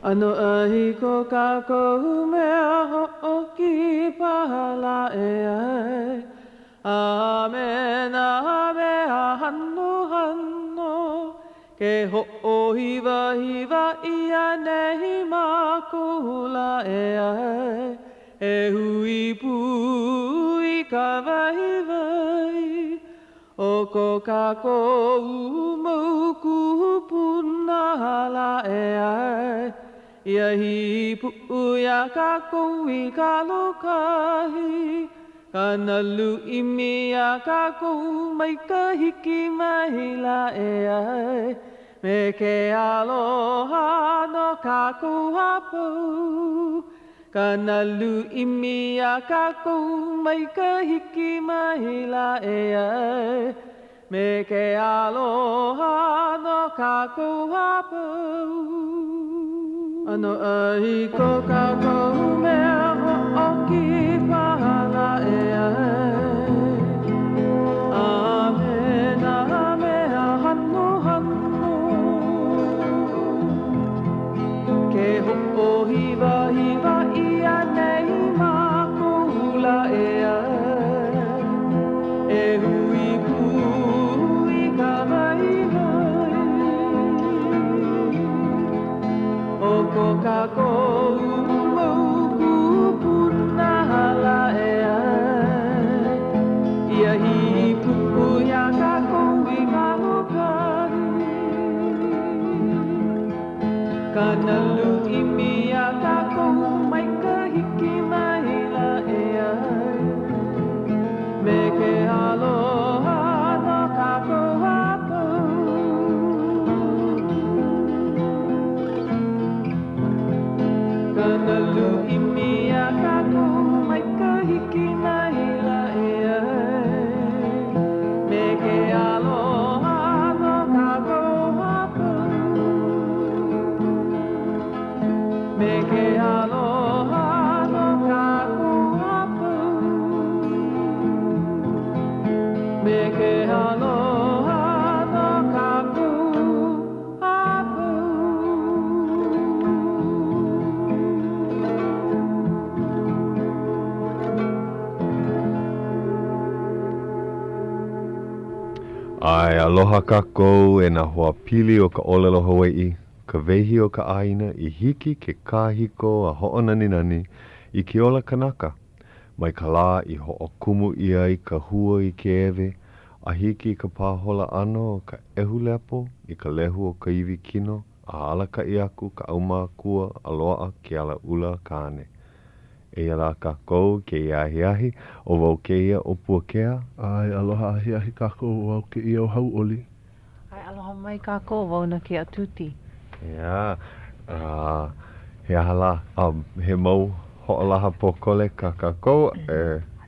ʻAnoʻai ko kākou mea hoʻokipa lā ʻeā A me nā mea hanohano Ke hoʻohiwahiwa ʻia nei mākou lā ʻeā E hui pū i ka waiwai O ko kākou mau kūpuna lā ʻeā Ia hīpuʻu iā kākou i ka lōkahi Ka nalu ʻimi iā kākou mai ka hiki mai lā ʻeā Me ke aloha no kākou a pau Ka nalu ʻimi iā kākou mai ka hiki mai lā ʻeā Me ke aloha no kākou a pau ʻAnoʻai ko kākou mea hoʻokipa lā ʻeā A me nā mea hanohano Ke hoʻohiwahiwa ʻia nei mākou lā ʻeā E hui pū i ka waiwai O ko kākou mau kūpuna lā ʻeā Ia hīpuʻu iā kākou i ka lōkahi Ka nalu ʻimi iā kākou mai ka hiki mai lā ʻeā Me ke aloha no kākou a pau Ka nalu ʻimi iā kākou mai ka hiki mai lā ʻeā Me ke aloha no kākou a pau Me ke aloha no kākou a pau Me ke aloha no kākou a pau. ʻAe, aloha kākou e nā hoa pili o ka ʻōlelo Hawaiʻi, ka wehi o ka ʻāina i hiki ke kāhiko a hoʻonaninani i ke ola kanaka, mai ka lā i hoʻokumu ʻia ai ka hua i ke ēwe a hiki i ka pāhola ʻana o ka ʻehu lepo i ka lehu o ka iwi kino a alakaʻi aku ka ʻaumākua a loaʻa ke ala ʻula a Kāne. Eia lā kākou kēia ahiahi, ʻo wau kēia ʻo Puakea. ʻAe, aloha ahiahi kākou, ʻo wau kēia ʻo Hauʻoli. ʻAe, aloha mai kākou, ʻo wau na Keatuti. ʻEā, a he aha lā, he mau hoʻolaha pōkole kā kākou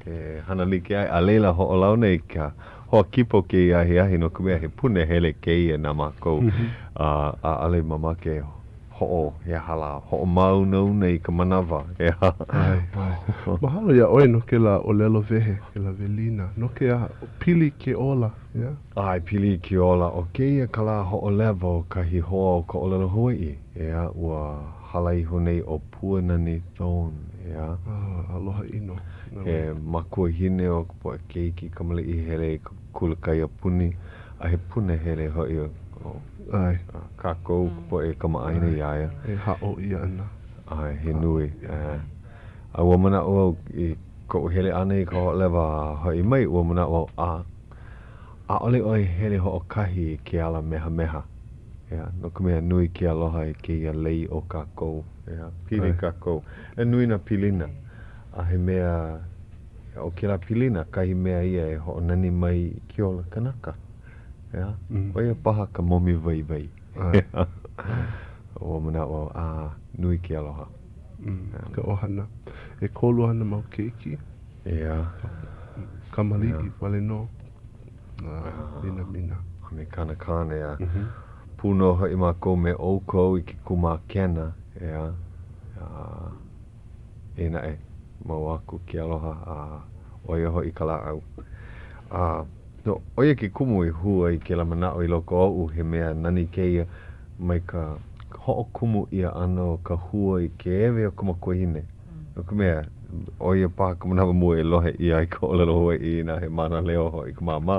e hana like ai, a laila hoʻolauna i ka hoa kipa o kēia ahiahi, no ka mea, he punahele kēia na mākou, a ʻaʻole mamake hoʻo, he aha lā, hoʻomāunauna i ka manawa, ʻeā. ʻAe, ʻae. Mahalo iā ʻoe no kēlā ʻōlelo wehe, kēlā welina. No ke aha? Pili ke ola, ʻeā? ʻAe, pili ke ola. ʻO kēia ka lā hoʻolewa o kahi hoa o ka ʻōlelo Hawaiʻi, ʻeā, ua hala iho nei ʻo Puanani Thorne, ʻeā. Ah, aloha ʻino. He makuahine o ka poʻe keiki kamaliʻi hele i ka kula kaiapuni, a he punahele hoʻi o ʻAe. kākou ka poʻe kamaʻāina iā ia. E haʻo ʻia ana. ʻAe, he nui. ʻAe. A ua manaʻo au i koʻu hele ʻana i ka hoʻolewa a hoʻi mai, ua manaʻo au, a, ʻaʻole ʻoe hele hoʻokahi i ke ala mehameha. ʻEā, no ka mea, nui ke aloha i kēia lei o kākou. ʻEā, pili kākou. E nui nā pilina. A he mea, ʻo kēlā pilina kahi mea ia e hoʻonani mai i ke ola kanaka. ʻEā, ʻo ia paha ka momi waiwai. Ua manaʻo au, a, nui ke aloha. Ka ʻohana. ʻEkolu āna mau keiki. ʻEā. Kamaliʻi wale nō. Minamina. A me kāna kāne, a pū nō hoʻi mākou me ʻoukou i ke kūmākena, ʻeā. A eia naʻe, mau aku ke aloha, a ʻo ia hoʻi ka lāʻau. A no, ʻo ia ke kumu i hū ai kēlā manaʻo i loko oʻu, he mea nani kēia mai ka. hoʻokumu ʻia ʻana o ka hua i ke ēwe o ka makuahine. No ka mea, ʻo ia paha ka manawa mua e lohe ʻia ai ka ʻōlelo Hawaiʻi inā he mānaleo hoʻi ka māmā.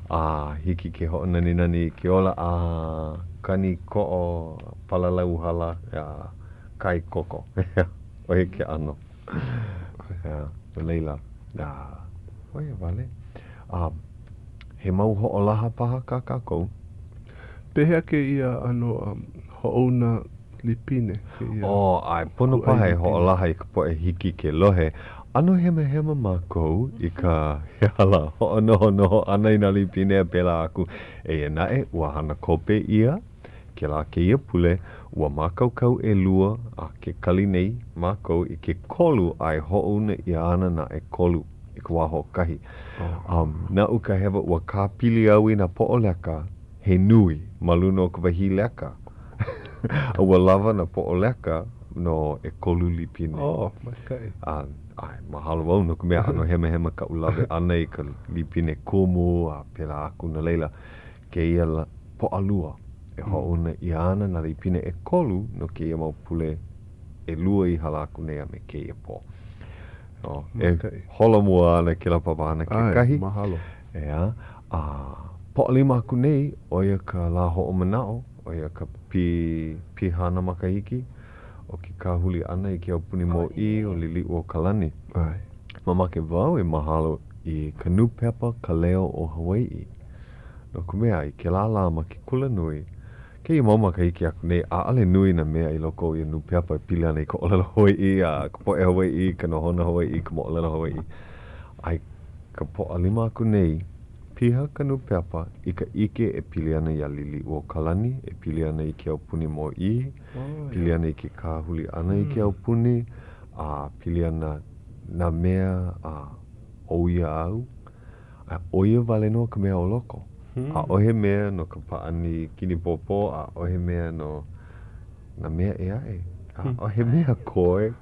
A hiki ke hoʻonaninani i ke ola a kani koʻo palalau hala a kai koko. ʻO ia ke ʻano. No laila, ʻo ia wale. A he mau hoʻolaha paha kā kākou. Pehea kēia ʻano hoʻouna lipine kēia? Oh, ʻae, pono paha e hoʻolaha i ka poʻe hiki ke lohe. ʻAno hemahema mākou i ka he aha lā, hoʻonohonoho ʻana i nā lipine a pēlā aku. Eia naʻe, ua hana kope ʻia kēlā kēia pule, ua mākaukau ʻelua a ke kali nei mākou i ke kolu a e hoʻouna ʻia ana nā ʻekolu i ka wā hoʻokahi. Um, naʻu ka hewa ua kāpili au i nā poʻoleka he nui ma luna o ka wahī leka. A ua lawa nā poʻoleka no ʻekolu lipine. Oh, maikaʻi. A, ʻae, mahalo wau no ka mea ʻano hemahema kaʻu lawe ʻana i ka lipine kumu a pēlā aku. No laila, kēia lā Pōʻalua, e hoʻouna ʻia ana nā lipine ʻekolu no kēia mau pule ʻelua i hala aku nei a me kēia pō. Oh, e holomua ana kēlā papahana kekahi. ʻAe, mahalo. ʻEā, a Pōʻalima aku nei, ʻo ia ka lā hoʻomanaʻo, ʻo ia ka pi, pihana makahiki o ke kāhuli ʻana i ke aupuni mōʻī ʻo Liliʻuokalani. ʻAe. Mamake wau e mahalo i ka nūpepa Ka Leo o Hawaiʻi. No ka mea, i kēlā lā ma ke kulanui, kēia mau makahiki aku nei, ʻaʻole nui nā mea i loko o ia nūpepa e pili ana i ka ʻōlelo Hawaiʻi, a ka poʻe Hawaiʻi, ka nohona Hawaiʻi, ka moʻolelo Hawaiʻi. A i ka Pōʻalima aku nei, piha ka nūpepa i ka ʻike e pili ana iā Liliʻuokalani, e pili ana i ke aupuni mōʻī, pili ana i ke kāhuli ʻana i ke aupuni, a pili ana nā mea a o ia au. A ʻo ia wale nō ka mea o loko. ʻAʻohe mea no ka pāʻani kinipōpō, ʻaʻohe mea no nā mea ʻē aʻe. ʻAʻohe mea koe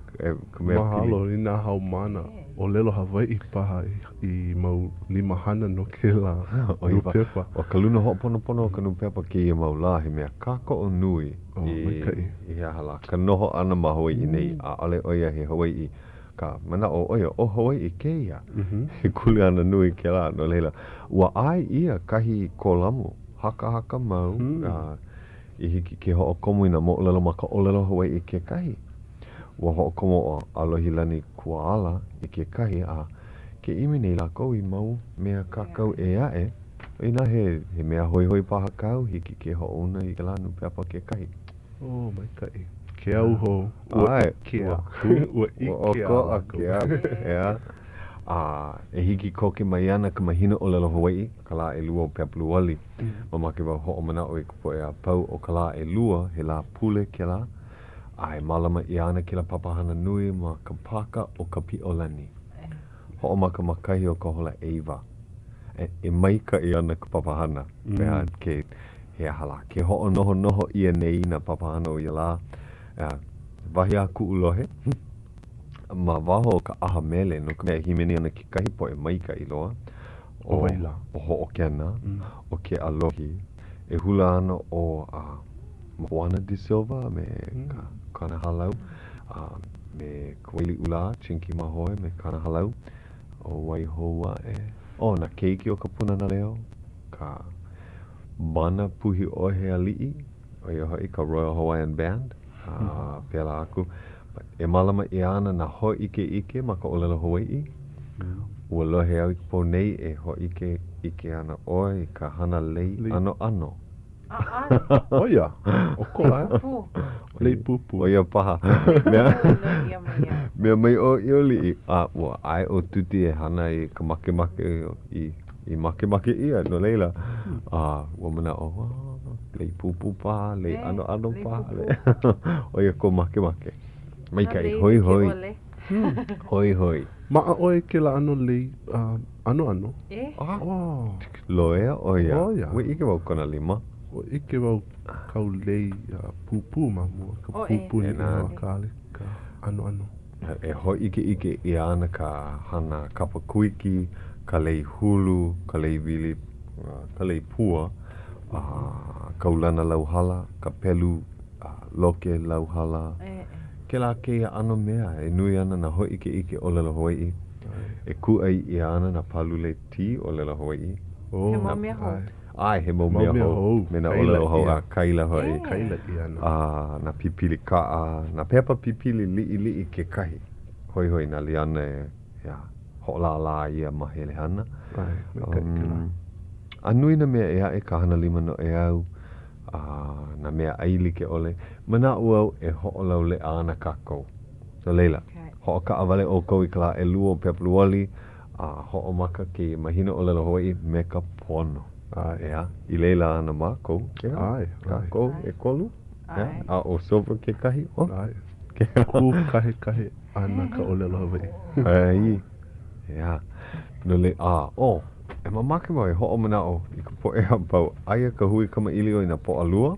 ka mea pili. Mahalo i nā haumāna ʻōlelo Hawaiʻi paha i mau limahana no kēlā nūpepa. ʻO ka luna hoʻoponopono o ka nūpepa kēia mau lā, he mea kākoʻo nui i, i he aha lā, ka noho ʻana ma Hawaiʻi nei. ʻAʻole ʻo ia he Hawaiʻi ka manaʻo ʻo ia, ʻo Hawaiʻi kēia. He kuleana nui kēlā, no laila, ua ʻae ʻia kahi kolamu hakahaka mau a i hiki ke hoʻokomo i nā moʻolelo ma ka ʻōlelo Hawaiʻi kekahi. Ua hoʻokomo ʻo ʻAlohilani Kuaala i kekahi, a ke ʻimi nei lākou i mau mea kākau ʻē aʻe, inā he, he mea hoihoi paha kāu, hiki ke hoʻouna i kēlā nūpepa kekahi. Oh, maikaʻi. Ke au hou. Ua ʻikea. Ua ʻikea lākou. ʻEā. A e hiki koke mai ana ka mahina ʻōlelo Hawaiʻi, ka lā ʻelua o Pepeluali. Mamake wau hoʻomanaʻo i ka poʻe a pau ʻo ka lā ʻelua, he lā pule kēlā, a e mālama ʻia ana kēlā papahana nui ma ka pāka ʻo Kapiʻolani. Hoʻomaka ma kahi o ka hola ʻeiwa. E, e maikaʻi ana ka papahana. Mea, ke, he aha lā, ke hoʻonohonoho ʻia nei nā papahana o ia lā. A, wahi a kuʻu lohe, ma waho o ka ʻaha mele, no ka mea e hīmeni ana kekahi poʻe maikaʻi loa, ʻO wai lā? ʻO Hoʻokena, ʻo Keʻalohi, e hula ana ʻo a, Moana de Silva me ka, kāna hālau, a me Kawaiʻiliʻulā, Chinky Mahoe me kāna hālau, ʻo wai hou aʻe? ʻO nā keiki o ka Pūnana Leo, ka Bana Puhi ʻOhe Aliʻi, ʻo ia hoʻi ka Royal Hawaiian Band, a pēlā aku. E mālama ʻia ana nā hōʻikeʻike ma ka ʻōlelo Hawaiʻi. Ua lohe au i ka pō nei e hōʻikeʻike ana ʻoe i ka hana lei ʻanoʻano. ʻAʻale. ʻO ia, ʻokoʻa. Pūpū. Lei pūpū. ʻO ia paha. Lei pūpū e noi ʻia mai ai. Mea mai ʻo ʻIoliʻi, a ua ʻae ʻo Tuti e hana i ka makemake i i makemake ʻia, no laila, a ua manaʻo, lei pūpū paha, lei ʻanoʻano paha, ʻo ia kou makemake. Maikaʻi, hoihoi. Hoihoi. Maʻa ʻoe i kēlā ʻano lei ʻanoʻano? E? Oh. Loea ʻo ia. ʻO ia. Ua ʻike wau kona lima. Ua ʻike wau kau lei pūpū ma mua, ka pūpū niʻihau akā ʻaʻole ka ʻanoʻano. E hōʻikeʻike ʻia ana ka hana kapa kuiki, ka lei hulu, ka lei wili, ka lei pua, a ka ulana lauhala, ka pelu. loke lauhala, kēlā kēia ʻano mea e nui ana nā hōʻikeʻike ʻōlelo Hawaiʻi. E kūʻai ʻia ana nā pālule tī ʻōlelo Hawaiʻi. He mau mea hou. ʻAe, he mau mea hou. Me nā ʻōlelo hou a kaila hoʻi. Kaila ʻia ana. A nā pipili kaʻa, nā pepa pipili liʻiliʻi kekahi. Hoihoi na Liana e ea, hoʻolālā i ia māhele hana. ʻAe, maikaʻi kēlā. A nui nā mea ʻē aʻe, ka hana lima noʻeau, a nā mea ʻai like ʻole. Manaʻo au e hoʻolauleʻa ana kākou. No laila, hoʻokaʻawale ʻoukou i ka lā ʻelua o Pepeluali a hoʻomaka kēia mahina ʻōlelo Hawaiʻi me ka pono. ʻAe. ʻEā, i laila ana mākou, ʻeā, ʻAe, ʻae. kākou ʻekolu, ʻeā, a ʻo Silver kekahi, oh. ʻAe. Kū kahekahe ana ka ʻōlelo Hawaiʻi. ʻAe, ʻeā. No lai-, a, oh, e mamake wau e hoʻomanaʻo i ka poʻe a pau, aia ka hui kamaʻilio i nā Pōʻalua.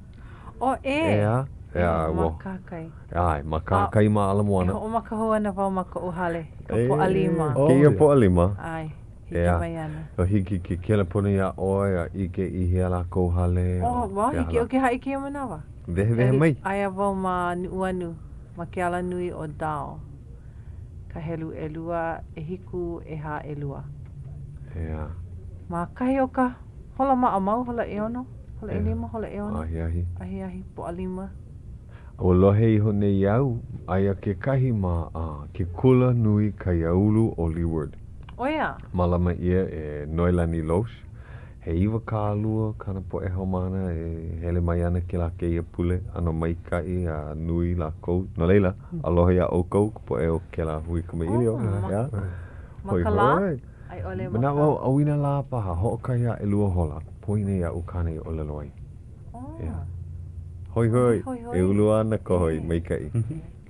Oh, ʻē. ʻEā, ʻeā, Ma ua. kahakai. ʻAe, ma kahakai ma Ala E Moana. hoʻomaka hou ana wau ma koʻu hale, ka Pōʻalima. Kēia Pōʻalima. ʻAe, hiki mai ana. Ua hiki ke kelepona iā ʻoe a ʻike i hea lā kou hale. Oh, ua hiki ʻo ke haʻi kēia manawa. Wehewehe mai. Aia wau ma Nuʻuanu, ma ke alanui ʻo Dao, ka helu ʻelua, ʻehiku, ʻehā, ʻelua. ʻEā. Ma kahi o ka hola maʻamau, hola ʻeono, hola ʻelima, hola ʻeono. Ahiahi. Ahiahi, Pōʻalima. Ua lohe iho nei au, aia kekahi ma ke kula nui kaiāulu o Leeward. ʻO ia. Mālama ʻia e Noelani Loesch. He 20 kāna poʻe haumāna e hele mai ana kēlā kēia pule, ʻano maikaʻi a nui lākou. No laila, aloha iā ʻoukou ka poʻe o kēlā hui kamaʻilio. Oh, ma, ma ka lā? A i ʻole ma ka. Manaʻo au, ʻauinalā paha, hoʻokahi a ʻelua hola, poina iaʻu kāna i ʻōlelo ai. Oh. ʻEā. Hoihoi, Hoihoi. e ulu ana ka hoi, maikaʻi.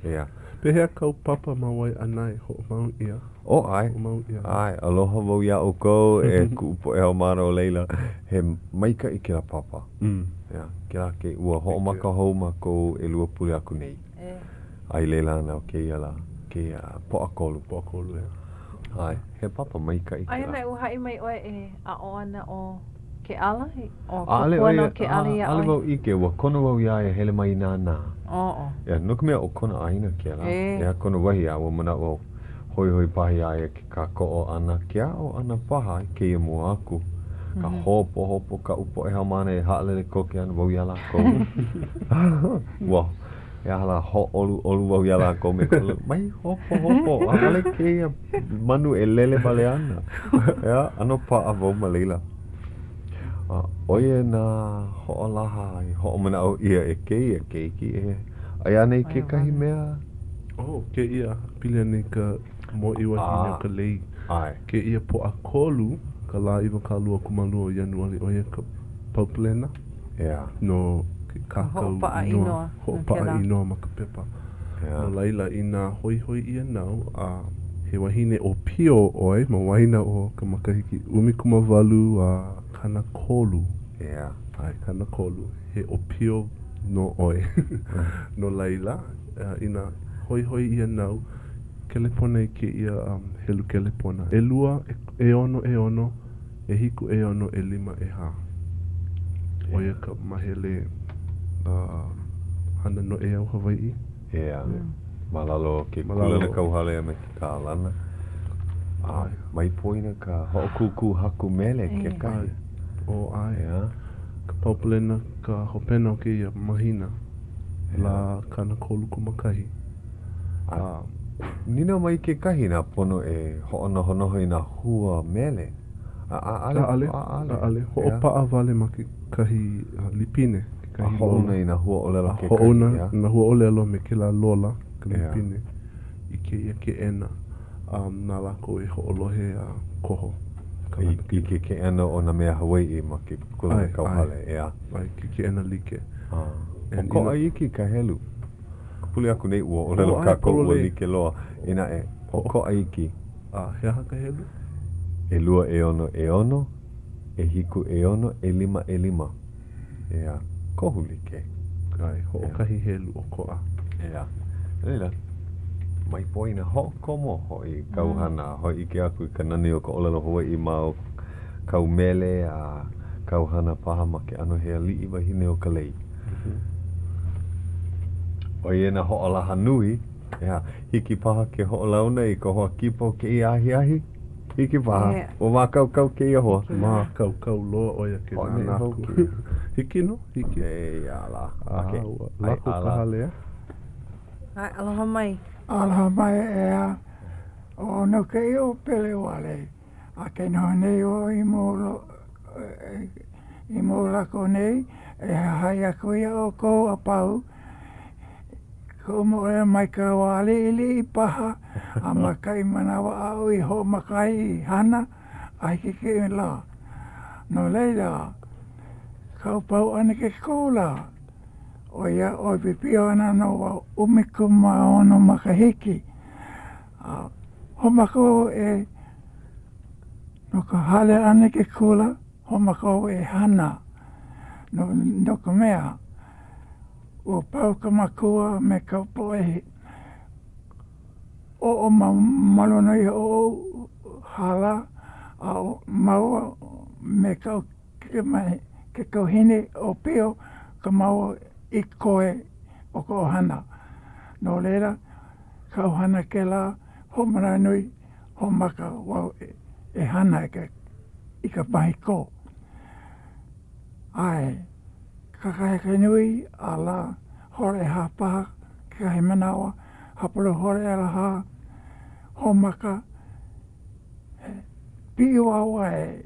ʻEā. Pehea kāu papa ma Waiʻanae hoʻomau ʻia? Oh, ʻae. Hoʻomau ʻia. ʻAe, aloha wau iā ʻoukou e kuʻu poʻe haumāna o laila. He maikaʻi kēlā papa. ʻEā, kēlā ke, ua hoʻomaka hou mākou ʻelua pule aku nei. A i laila ana o kēia lā, kēia Pōʻakolu. Pōʻakolu, ʻeā. ʻAe, he papa maikaʻi kēlā. Aia naʻe ua haʻi mai ʻoe e aʻo ana ʻo Keʻala, ʻo ʻAʻole kōkua ʻo ia, nō Keʻala iā ʻaʻole ʻoe? wau ʻike, ua kono wau iā ia e hele mai i nānā. Oh. ʻEā, no ka mea, ʻo kona ʻāina kēlā. E. ʻEā, kona wahi, a ua manaʻo wau, hoihoi paha iā ia ke kākoʻo ʻana, ke aʻo ʻana paha i kēia mua aku. Ka hopohopo kaʻu poʻe haumāna e haʻalele koke ana wau iā lākou. Ua, he aha lā, hōʻoluʻolu wau iā lākou me ka ʻōlelo, mai hopohopo, ʻaʻole kēia manu e lele wale ana. ʻEā, ʻano paʻa wau ma laila. A ʻo ia nā hoʻolaha i hoʻomanaʻo ʻia e kēia keiki, e aia anei kekahi mea? Oh, kēia, pili ana i ka Mōʻī Wahine o ka Lei. ʻAe. Kēia Pōʻakolu, ka lā 22 o Ianuali, ʻo ia ka paupalena. ʻEā. No ke kākau Hoʻopaʻa inoa. Hoʻopaʻa inoa ma ka pepa. ʻEā. No laila, inā hoihoi ʻia nāu, a he wahine ʻōpio ʻoe ma waena o ka makahiki 18 a 30. ʻEā. ʻAe, 30. He ʻōpio nō ʻoe. No laila, inā hoihoi ʻia nāu, kelepona i kēia helu kelepona, ʻelua, ʻeono, ʻeono, ʻehiku, ʻeono, ʻelima, ʻehā. ʻO ia ka mahele hana noʻeau Hawaiʻi. ʻEā. Ma lalo o ke kūlanakauhale a me ke kalana. A mai poina ka hoʻokūkū haku mele kekahi. Oh, ʻae. ʻEā. Ka paupalena ka hopena o kēia mahina, lā 31. A nīnau mai kekahi inā pono e hoʻonohonoho i nā hua mele. A ʻaʻale. ʻAʻale. ʻAʻale. ʻAʻale. Hoʻopaʻa wale ma kekahi lipine, kekahi A hoʻouna i nā huaʻōlelo kekahi. A hoʻouna i nā huaʻōlelo me kēlā lola, ka lipine, i kēia keʻena, a na lākou e hoʻolohe a koho. I ke keʻena o nā mea Hawaiʻi ma ke kūlanakauhale, ʻeā. ʻAe, ke keʻena like. ʻOkoʻa iki ka helu. Ka pule aku nei ua ʻōlelo kākou ua like loa, eia naʻe, ʻokoʻa iki. A he aha ka helu? ʻElua ʻeono ʻeono, ʻehiku ʻeono, ʻelima ʻelima. ʻEā, kohu like. ʻAe, hoʻokahi helu ʻokoʻa. ʻEā. No laila, mai poina hoʻokomo hoʻi i kāu hana a hōʻike aku i ka nani o ka ʻōlelo Hawaiʻi ma o kāu mele a kāu hana paha ma ke ʻano he aliʻi wahine o ka lei. ʻO ia nā hoʻolaha nui, ʻeā, hiki paha ke hoʻolauna i ka hoa kipa o kēia ahiahi? Hiki paha. Ua mākaukau kēia hoa. Mākaukau loa ʻo ia ke nānā aku. Hiki nō, hiki. Eia lā. Okay. Ua lako ka hale, a? ʻAe, aloha mai. Aloha mai, ʻeā. ʻO no kēia ʻo Pele wale, a ke noho nei ʻo i i Molako nei, e hahai aku iā ʻoukou a pau, koʻu moʻolelo mai ka wā liʻiliʻi paha a ma kahi manawa aʻu i hoʻomaka ai i hana a hiki i kēia lā. No laila, kaʻu pau ʻana ke kula, ʻo ia ʻoi pipio ana nō wau 16 makahiki. A hoʻomaka wau e no ka hale ʻana i ke kula, hoʻomaka wau e hana no, no ka mea, ua pau ka makua me ka poʻe oʻo ma, ma luna iho oʻu hala a māua me kaʻu kekauhine ʻōpio ka māua i koe o ka ʻohana. No laila, kaʻu hana kēlā hoʻomanawanui, hoʻomaka wau e hana i ka, i ka mahi kō. ʻAe, kakahiaka nui a lā hora ʻehā paha kekahi manawa, hapalua hora ʻehā, hoʻomaka, he piʻi wāwae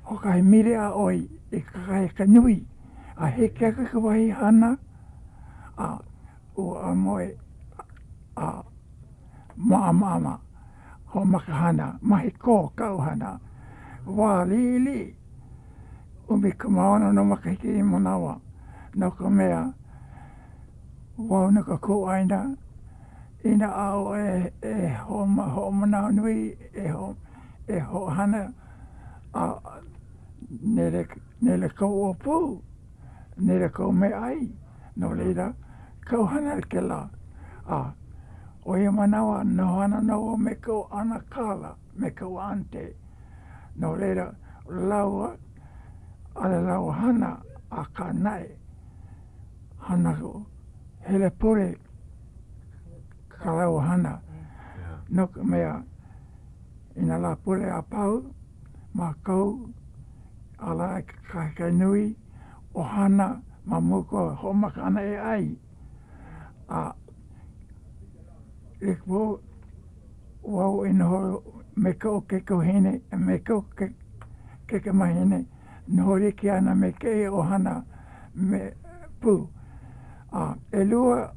hoʻokahi mile a ʻoi i kakahiaka nui a hiki aku i ka wahi hana a ua ʻaumoe a māʻamaʻama hoʻomaka hana, mahi kō kaʻu hana. Wā liʻiliʻi, 16 nō makahiki i manawa, no ka mea, wau no ka kū ʻāina inā ʻaʻole e hoʻomanawanui e e hoʻohana a nele, nele kou ʻōpū, nele kou meaʻai, no laila, kaʻu hana kēlā. A ʻo ia manawa, noho ana nō wau me koʻu ʻanakala, me koʻu aunty. No laila, lāua, ʻaʻole lāua hana, akā naʻe, hana hele pule kā lāua hana. No ka mea, i nā Lāpule a pau, mākou ala i ke kahakai nui, ʻohana ma mua ka hoʻomaka ʻana e ʻai. A like pū wau e noho me koʻu keikahine me koʻu keikamahine, noho like ana me kēia ʻohana me pū. A ʻelua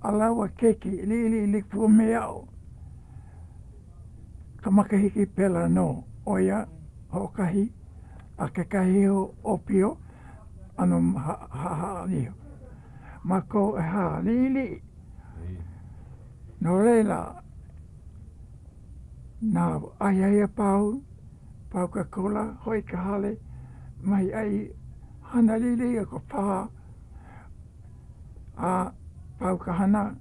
a lāua keiki liʻiliʻi like pū me aʻu. Ka makahiki pēlā nō, ʻo ia hoʻokahi a kekahi ʻōpio ʻano haʻahaʻa iho. Mākou ʻehā liʻiliʻi. No laila, nā ahiahi a pau, pau ka kula, hoʻi ka hale, mahiʻai, hana liʻiliʻi o ka pā, a pau ka hana,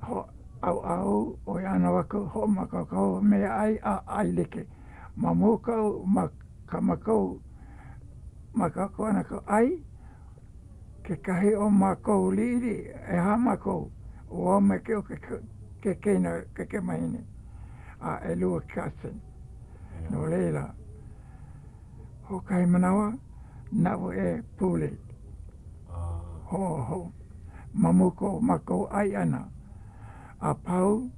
ʻauʻau ʻoi ʻana aku, hoʻomākaukau meaʻai a ʻai like. Ma mua kaʻu ma kā mākou mākaukau ʻana ka ʻai, kekahi o mākou liʻiliʻi, ʻehā mākou, ʻo wau me ke keina kaikamahine a ʻelua cousin. No laila, hoʻokahi manawa, naʻu e pule. Hoʻoho ma mua ko mākou ʻai ʻana a pau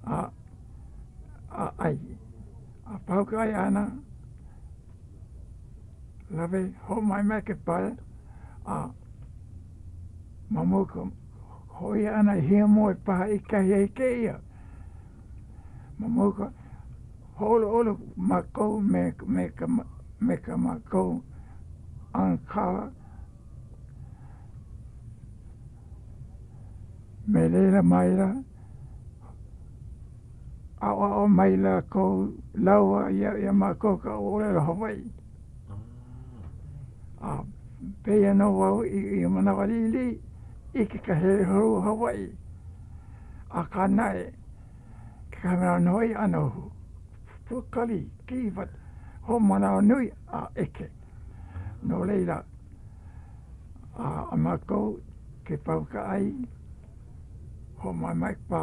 a a ʻai. A pau ka ʻai ʻana, lawe hoʻomaʻemaʻe ke pale a ma mua ka hoʻi ʻana i hiamoe paha i kahi ai kēia. Ma mua ka hōʻoluʻolu mākou me me ka me ka mākou ʻanakala Me laila maila, aʻoaʻo maila kou lāua iā, iā mākou ka ʻōlelo Hawaiʻi. A pēia nō wau i ia manawa liʻiliʻi, ʻike ka heluhelu Hawaiʻi. Akā naʻe, kekahi manawa nō hoʻi ʻano pukali, kīwat, hoʻomanawanui a ʻike. No laila, a mākou. Ke pau ka ʻai, hoʻomaʻemaʻe ka pā.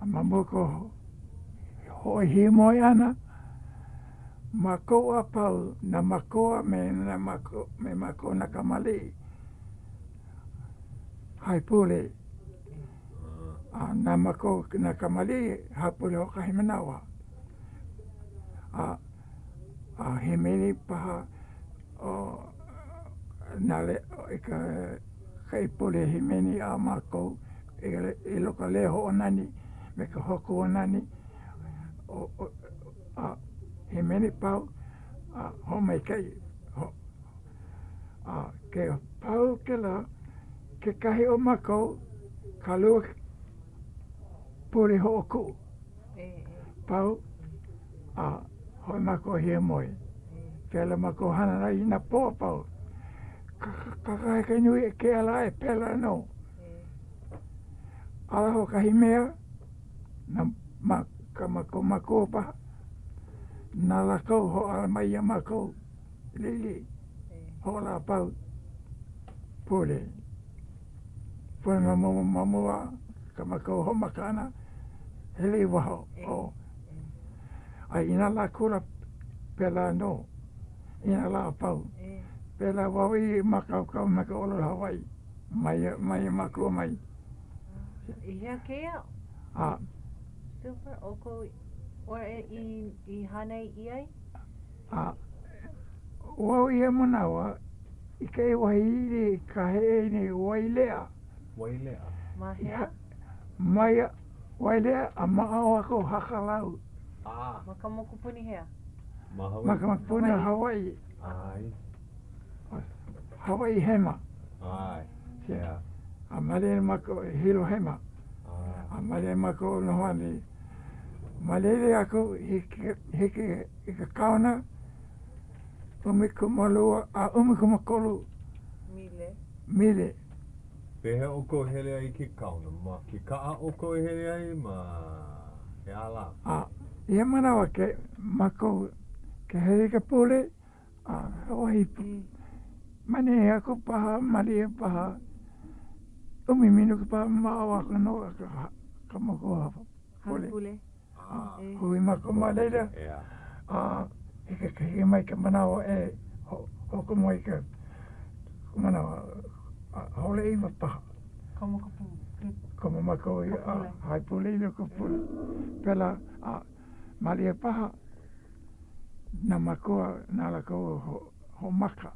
A ma mua o ka hoʻohiamoe ʻana, mākou a pau, nā mākua me nā mākou, me mākou nā kamaliʻi, haipule. A na mākou nā kamaliʻi, haipule hoʻokahi manawa. A, a hīmeni paha ʻo nā le, i ka haipule hīmeni a mākou i loko ka leo hoʻonani me ka hōkū nani a hīmeni pau a hoʻomaikaʻi a ke pau kēlā kekahi o mākou ka lua pule hoʻokuʻu pau a hoʻi mākou hiamoe. Pēlā mākou hana i nā pō a pau. Kakahiaka nui e ke ala aʻe pēlā nō. ʻAʻole hoʻokahi mea na ma ka mākou mākua paha na lākou hoʻāla mai iā mākou liʻiliʻi hoʻola a pau pule. Pule ma mua ma mua ka mākou hoʻomaka ʻana hele i waho o a i nā lā kula pēlā nō i nā lā a pau. Pēlā wau i mākaukau me ka ʻōlelo Hawaiʻi. Mai, mai mākua mai. I hea kēia? A. Silver, ʻoukou ʻoe i, i hānai ʻia ai? A, wau ia manawa, i kēia wahi i ka heʻe nei Wailea. Wailea. Ma hea? Mai Wailea a maʻao aku Hakalau. Ah. Ma ka mokupuni hea? Ma Hawaii. Ma ka mokupuni o Hawaii. ʻAe. Hawaiʻi Hema. ʻAe, yeah. A ma laila mākou i Hilo Hema. A ma laila mākou noho ana. Ma laila aku hiki, hiki i ka kaona 12 a 13 mile. Mile. Pehea ʻoukou hele ai i ke kaona? Ma ke kaʻa ʻoukou e hele ai ma he aha lā? A ia manawa ke mākou ke hele i ka pule, A he wahi mane aku paha, malie paha, ʻumi minuke paha maʻao aku no ka moku pule. Pule. Hui mākou ma laila, a hiki mai ka manawa e hoʻokomo i ka manawa hole ʻeiwa paha. Komo ka pule. Komo mākou i ka haipule i ka pule. Pēlā, a malie paha. nā mākua na lākou hoʻomaka.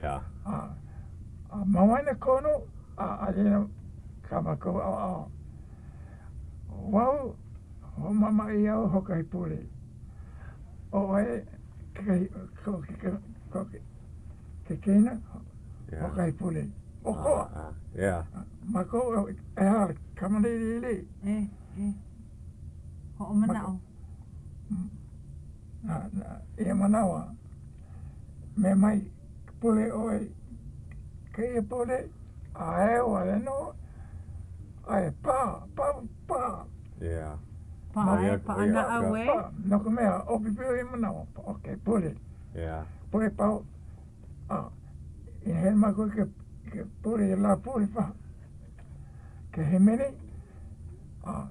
Yeah. A, a ma waena konu, a a laila kā mākou ʻaoʻao. Wau, hoʻomaʻamaʻi au hoʻokahi pule. ʻO ʻoe kekahi, ko ke, ko ke, ke keina, Yeah. hoʻokahi pule. ʻOkoʻa. Ah, yeah. Mākou, ʻehā, kamaliʻiliʻili. E, e. Hoʻomanaʻo. Na, na, ia manawa, mea mai, pule ʻoe kēia pule, a e wale nō, a e pā, pā, pā. Yeah. Paʻa, e, paʻa naʻau e. Pā, no ka mea, ʻōpiopio ia manawa, okay, pule. Yeah. Pule pau, a, i hele mākou i ke, i ke pule, i Lāpule paha, ke hīmeni, a,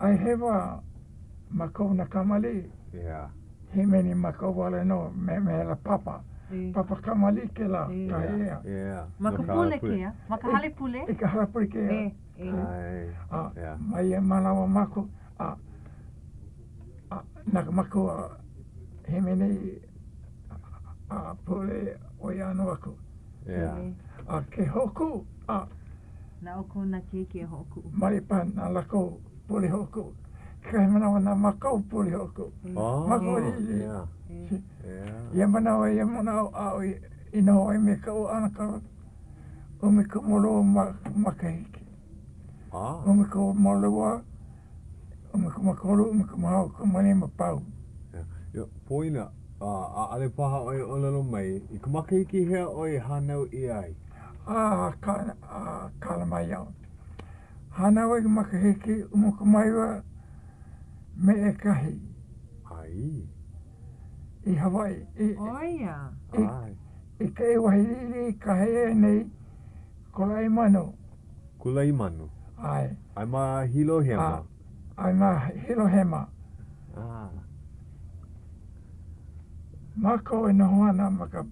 Ai hewa mākou nā kamaliʻi. Yeah. Hīmeni mākou wale nō me me he lā papa. Papa kamaliʻi kēlā, ka ʻea. Yeah. Ma ka pule kēia? Ma ka hale pule? I ka hale pule kēia. E, e. A, ma ia manawa mākou, a, a, na ka mākua hīmeni a pule ʻo ia ʻano aku. Yeah. A ke hoʻokuʻu, a. Na ʻoukou nā keiki e hoʻokuʻu. Malie paha na lākou pule hoʻokuʻu. Kekahi manawa na mākou pule hoʻokuʻu. Oh, Mākou i, yeah. Yeah. Ia manawa, ia manawa aʻu i, i noho ai me kaʻu ʻanakala 12 ma, makahiki. Ah. 12, 13, 14, 15 pau. Yeah. Yeah. Poina, ʻaʻole paha ʻoe ʻōlelo mai, i ka makahiki hea ʻoe i hānau ʻia ai? A, ka, a, kala mai iaʻu. Hānau au i ka makahiki 19 me ʻekahi. Ai. I Hawaiʻi. I, ʻO ia. I, i kēia wahi liʻiliʻi ka heʻe nei. Kulaʻimanu. Kulaʻimanu. ʻAe. Aia ma Hilo Hema. ʻAe ma Hilo Hema. Ah. Mākou e noho ana ma ka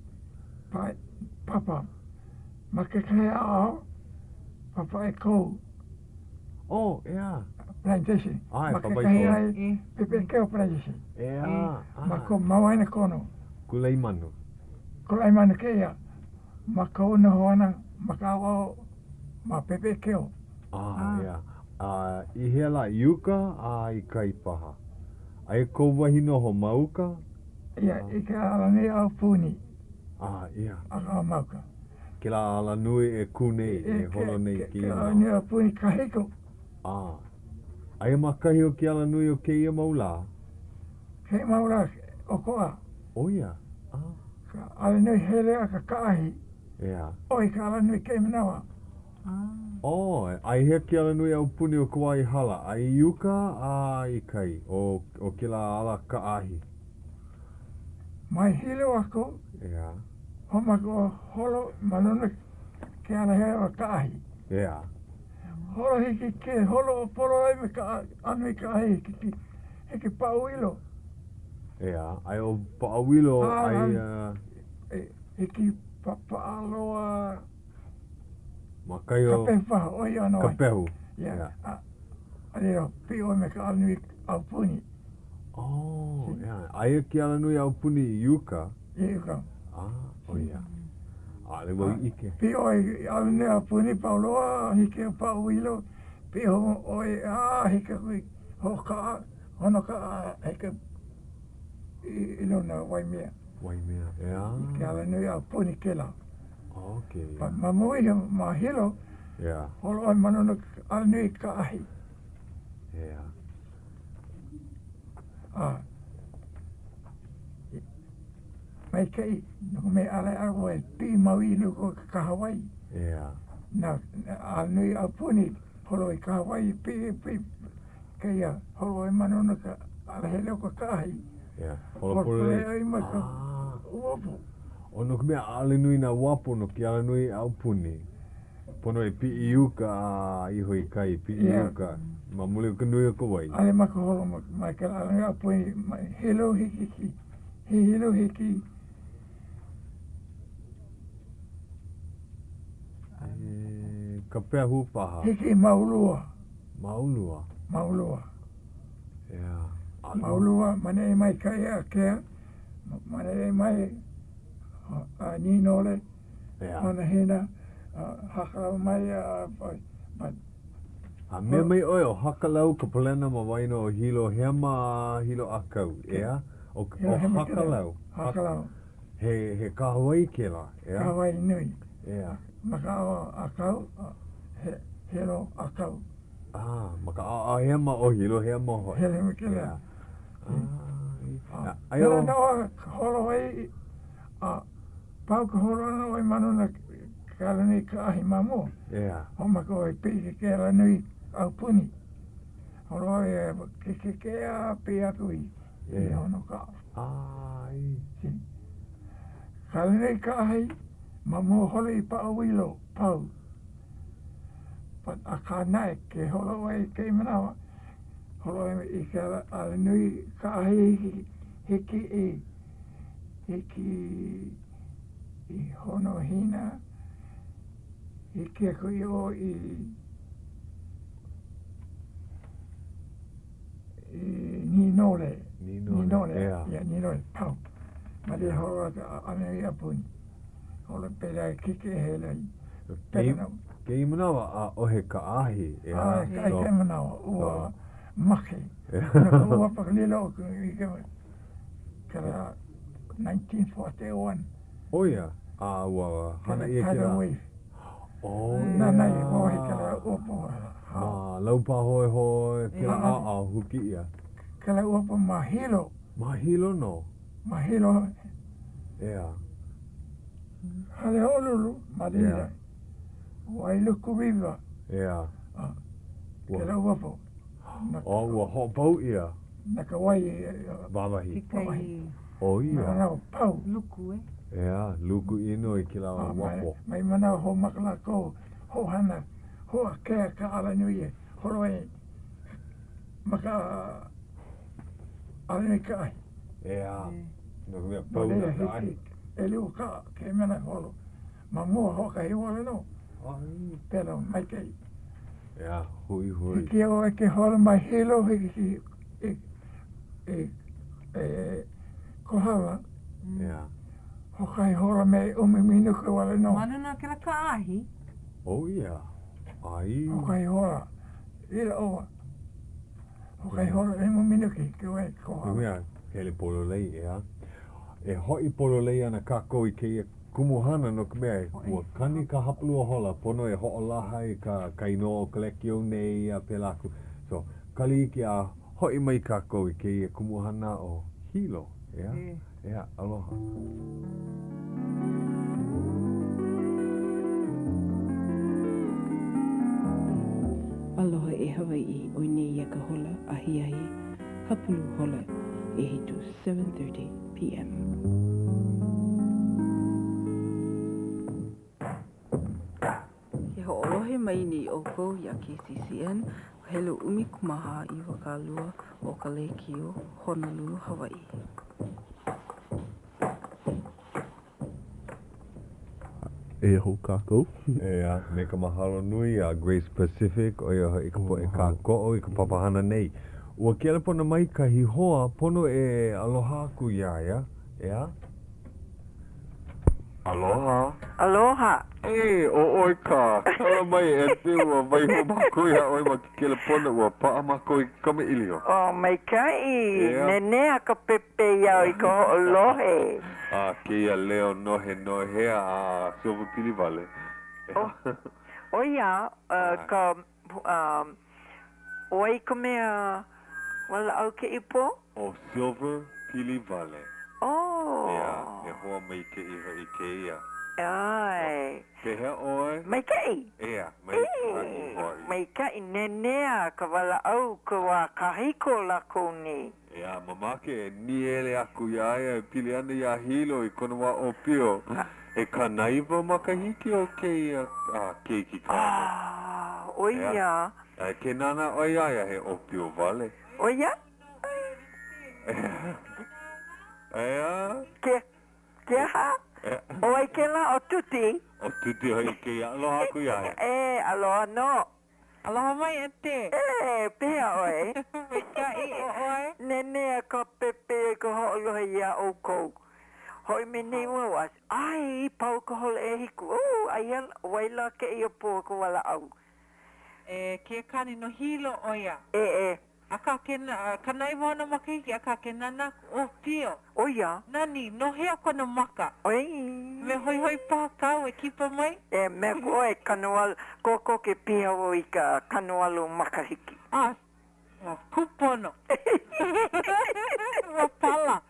papa ma kekahi ʻaoʻao papa ʻekou. Oh, ʻeā. Plantation. ʻAe, Ma papa kekahi ʻekou. ai Pepeʻekeo Plantation. ʻEā. Ma ko ma waena kono. Kulaʻimanu. Kulaʻimanu kēia. Mākou noho ana ma ka ʻaoʻao ma Pepeʻekeo. Ah, ʻeā. A i hea lā, i uka a i kai paha? Aia kou wahi noho ma uka? Ia, i ke alanui aupuni. Ah, ʻeā. A ma uka. Kēlā alanui e kū nei, e holo nei i kēia manawa. Ke alanui aupuni kahiko. Ah. Aia ma kahi o ke alanui o kēia mau lā? Kēia mau lā, ʻokoʻa. ʻO ia? Ah. Ka alanui hele a ka kaʻaahi. ʻEā. ʻOi ka alanui kēia manawa. Oh, a i hea ke alanui aupuni o ka wā i hala, a i uka a i kai, o, o kēlā ala kaʻaahi? Mai Hilo aku. ʻEā. Hoʻomaka holo ma luna ke alahele o kaʻaahi. ʻEā. Holo hiki ke holo pololei me ka alanui kaʻaahi hiki, hiki Paʻauilo. ʻEā, aia ʻo Paʻauilo, aia. Hiki Papaʻaloa. Ma kai o. Kapehu paha, ʻo ia nō. Kapehu. Yeah. A, a laila, piʻi ʻoe me ka alanui aupuni. Oh, yeah. Aia ke alanui aupuni i uka. I uka. Ah, ʻo ia. ʻAʻole wau i ʻike. Piʻi ʻoe i alanui aupuni, pau loa, hiki i Paʻauilo, piʻi hou ʻoe, a hiki aku i Hoʻokaʻa, Honokaʻa, hiki i luna o Waimea. Waimea, ʻeā. I ke alanui aupuni kēlā. Okay. But ma mua iho, ma Hilo, yeah. holo ʻoe ma luna alanui kaʻaahi. Yeah. A maikaʻi, no ka mea ʻaʻole ʻoe e piʻi mau i loko o ke kahawai. Yeah. Na alanui aupuni, holo i kahawai, piʻi, piʻi, kēia, holo ʻoe ma luna ka alahele o ka kaʻaahi. Yeah. Holo pololei ʻoe ma ka uapo. ʻO no ka mea, ʻaʻole nui nā uapo no ke alanui aupuni. Pono e piʻi i uka a iho i kai, piʻi i uka ma muli o ka nui o ka wai. ʻAʻole ma ka holo ma ke alanui aupuni, mai Hilo hiki, Hilo hiki. E Kapehu paha. Hiki i Maulua. Maulua. Maulua. Yeah. Maulua, maneʻe mai Kaiākea. Maneʻe mai a Nīnole, Hanahina, Hakalau mai a A mea mai ʻoe, ʻo Hakalau ka palena ma waena o Hilo Hema a Hilo ʻĀkau, ʻeā? ʻO Hakalau. Hakalau. He, he kahawai kēlā, ʻeā? Kahawai nui. ʻEā. Ma ka ʻaoʻao ʻākau, Hilo ʻākau. Ah, ma ka ʻaoʻao hema o Hilo Hema hoʻi. Hilo Hema kēlā. Ah, Pēlā nō ka holo ai, a pau ka holo ʻana ʻoe ma luna ke alanui kaʻaahi ma mua. ʻEā. Hoʻomaka ʻoe piʻi i ke alanui aupuni. Holo ʻoe ke a piʻi aku i Honokaʻa. ʻAe. Ka alanui kaʻaahi ma mua holo i Paʻauilo, pau. But akā naʻe, ke holo ʻoe i kēia manawa, holo ʻoe i ke alanui kaʻaahi hiki i hiki i Honohina, hiki aku i ʻō i i Nīnole. Nīnole, ʻeā. Yeah, Nīnole, pau. Ma laila holo aku a alanui aupuni. Holo pēlā e kīkeʻe hele ai. Kēia manawa, ʻaʻohe kaʻaahi, ʻeā. ʻAe, kēia manawa, ua make. No ka ua pakalilo o kēlā 1941. ʻO ia, a ua hana ʻia kēlā. Tidal wave. ʻO ia. Nā nā i wahi kēlā uapo. Ma Laupahoehoe kēlā ʻaoʻao huki ʻia. Kēlā uapo ma Hilo. Ma Hilo nō. Ma Hilo. ʻEā. Hale hoʻolulu ma laila. Wailuku River. ʻEā. Kēlā uapo. Oh, ua hoʻopau ʻia. Na ka wai. Wāwahi. Ke ʻO ia. Manawa pau. Luku, e. ʻEā, luku ʻino i kēlā uapo. Mai manawa hoʻomaka lākou. Hoʻohana, hoʻākea ka alanui e holo ai ma ka alanui kaʻaahi. ʻEā, no ka mea, pau nā kaʻaahi. ʻElua kaʻa ke mea e holo. Ma mua hoʻokahi wale nō. Pēlā maikaʻi. ʻEā, hoihoi. Hiki iā ʻoe ke holo mai Hilo hiki i i i Kohala. ʻEā. Hoʻokahi hola me ʻumi minuke wale nō. Ma luna o kēlā kaʻaahi. Oh yeah. ʻAi. Hoʻokahi hola. I ʻO. Hoʻokahi hola ʻumi minuke hiki ʻoe i Kohala. No mea, hele pololei, ʻeā. E hoʻi pololei ana kākou i kēia kumuhana no ka mea, ua kani ka hapalua hola, pono e hoʻolaha i ka ka inoa o ka lekiō nei a pēlā aku. So, kali iki a hoʻi mai kākou i kēia kumuhana o Hilo, ʻeā? ʻEā, aloha. Aloha e Hawaiʻi, ʻoi nei ia ka hola ahiahi hapulu hola ʻehitu, 7:30 PM. Ke hoʻolohe mai nei ʻoukou iā KCCN, helu 14 20 o ka lēkiō Honolulu, Hawaiʻi. Eia hou kākou. ʻEā, me ka mahalo nui iā Grace Pacific, ʻo ia hoʻi ka poʻe kākoʻo i ka papahana nei. Ua kelepona mai kahi hoa, pono e aloha aku iā ia, ʻeā? Aloha. Aloha. E, ʻo ʻoe kā. Kala mai e te ua waiho mākou iā ʻoe ma ke kelepona, ua paʻa mākou i ke kamaʻilio. Oh, maikaʻi. ʻEā. Nenea ka pepeiao i ka hoʻolohe. A kēia leo nohenohea a Silver pili wale. ʻO, ʻo ia ka, ʻo ai ka mea walaʻau kēia pō? ʻO Silver pili wale. Oh. ʻEā, he hoa maikaʻi hoʻi kēia. ʻAe. Pehea ʻoe? Maikaʻi. ʻEā, maikaʻi hoʻi. Maikaʻi, nenea ka walaʻau ka wā kahiko o lākou nei. ʻEā, mamake e nīele aku iā ia e pili ana iā Hilo i kona wā ʻōpio. He 90 makahiki o kēia keiki kāne. Ah, ʻo ia. ʻEā, ke nānā ʻoe iā ia, he ʻōpio wale. ʻO ia? ʻEā. Ke, ke aha? ʻO wai kēlā ʻo Tuti? ʻO Tuti hoʻi kēia. Aloha aku iā ia. E, aloha nō. Aloha mai e Te. E, pehea ʻoe? Maikaʻi, ʻo ʻoe? Nenea ka pepeiao i ka hoʻolohe iā ʻoukou. Hoʻi mai nei wau a, ʻae, i pau ka hola ʻehiku. Oh, aia, wai lā kēia pō ka walaʻau. E, ke kāne no Hilo ʻo ia. E, e. Akā, ke 90 ona makahiki, akā, ke nānā aku, ʻōpio. ʻO ia. Nani, no hea kona maka? ʻOi. Mea hoihoi paha kāu e kipa mai? E, mea aku ʻoe, kanowalu, kokoke piha wau i ka kanowalu makahiki. A, ua kūpono. Ua pala.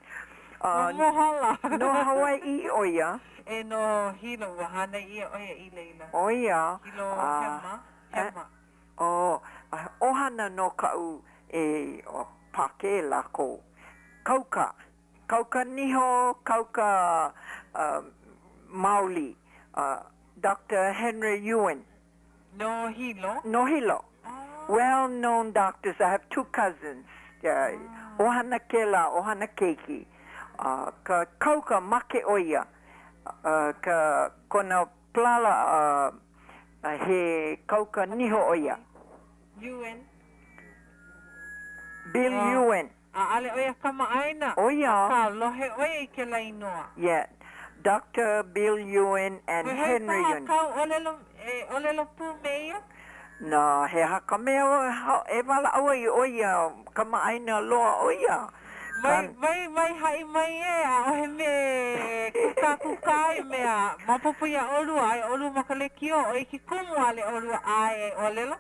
Ua mohala. No Hawaiʻi ʻo ia? E, no Hilo, ua hānai ʻia ʻo ia i laila. ʻO ia. Hilo Hema, Hema. Oh, ʻohana nō kaʻu e Pākē lākou. Kauka. Kauka niho, kauka maoli. Doctor Henry Yuen. No Hilo. No Hilo. Well known doctors. I have two cousins. ʻOhana kēlā, ʻohana keiki. Ka kauka make ʻo ia. Ka kona Palala a he kauka niho ʻo ia. Yuen. Bill Yuen. ʻAʻole ʻo ia kamaʻāina. ʻO ia. Akā, lohe ʻo ia i kēlā inoa. Yeah. Doctor Bill Yuen and Henry Yuen. Hoihoi paha kāu ʻōlelo, e ʻōlelo pū me ia? Na, he aha ka mea e walaʻau ai ʻo ia, kamaʻāina loa ʻo ia. Mai, mai, mai haʻi mai ē, ʻaʻohe mea e kūkākūkā ai mea, maopopo iā ʻolua, aia ʻolua ma ka lekiō, ʻo ia ke kumu ʻaʻole ʻolua ʻae e ʻōlelo,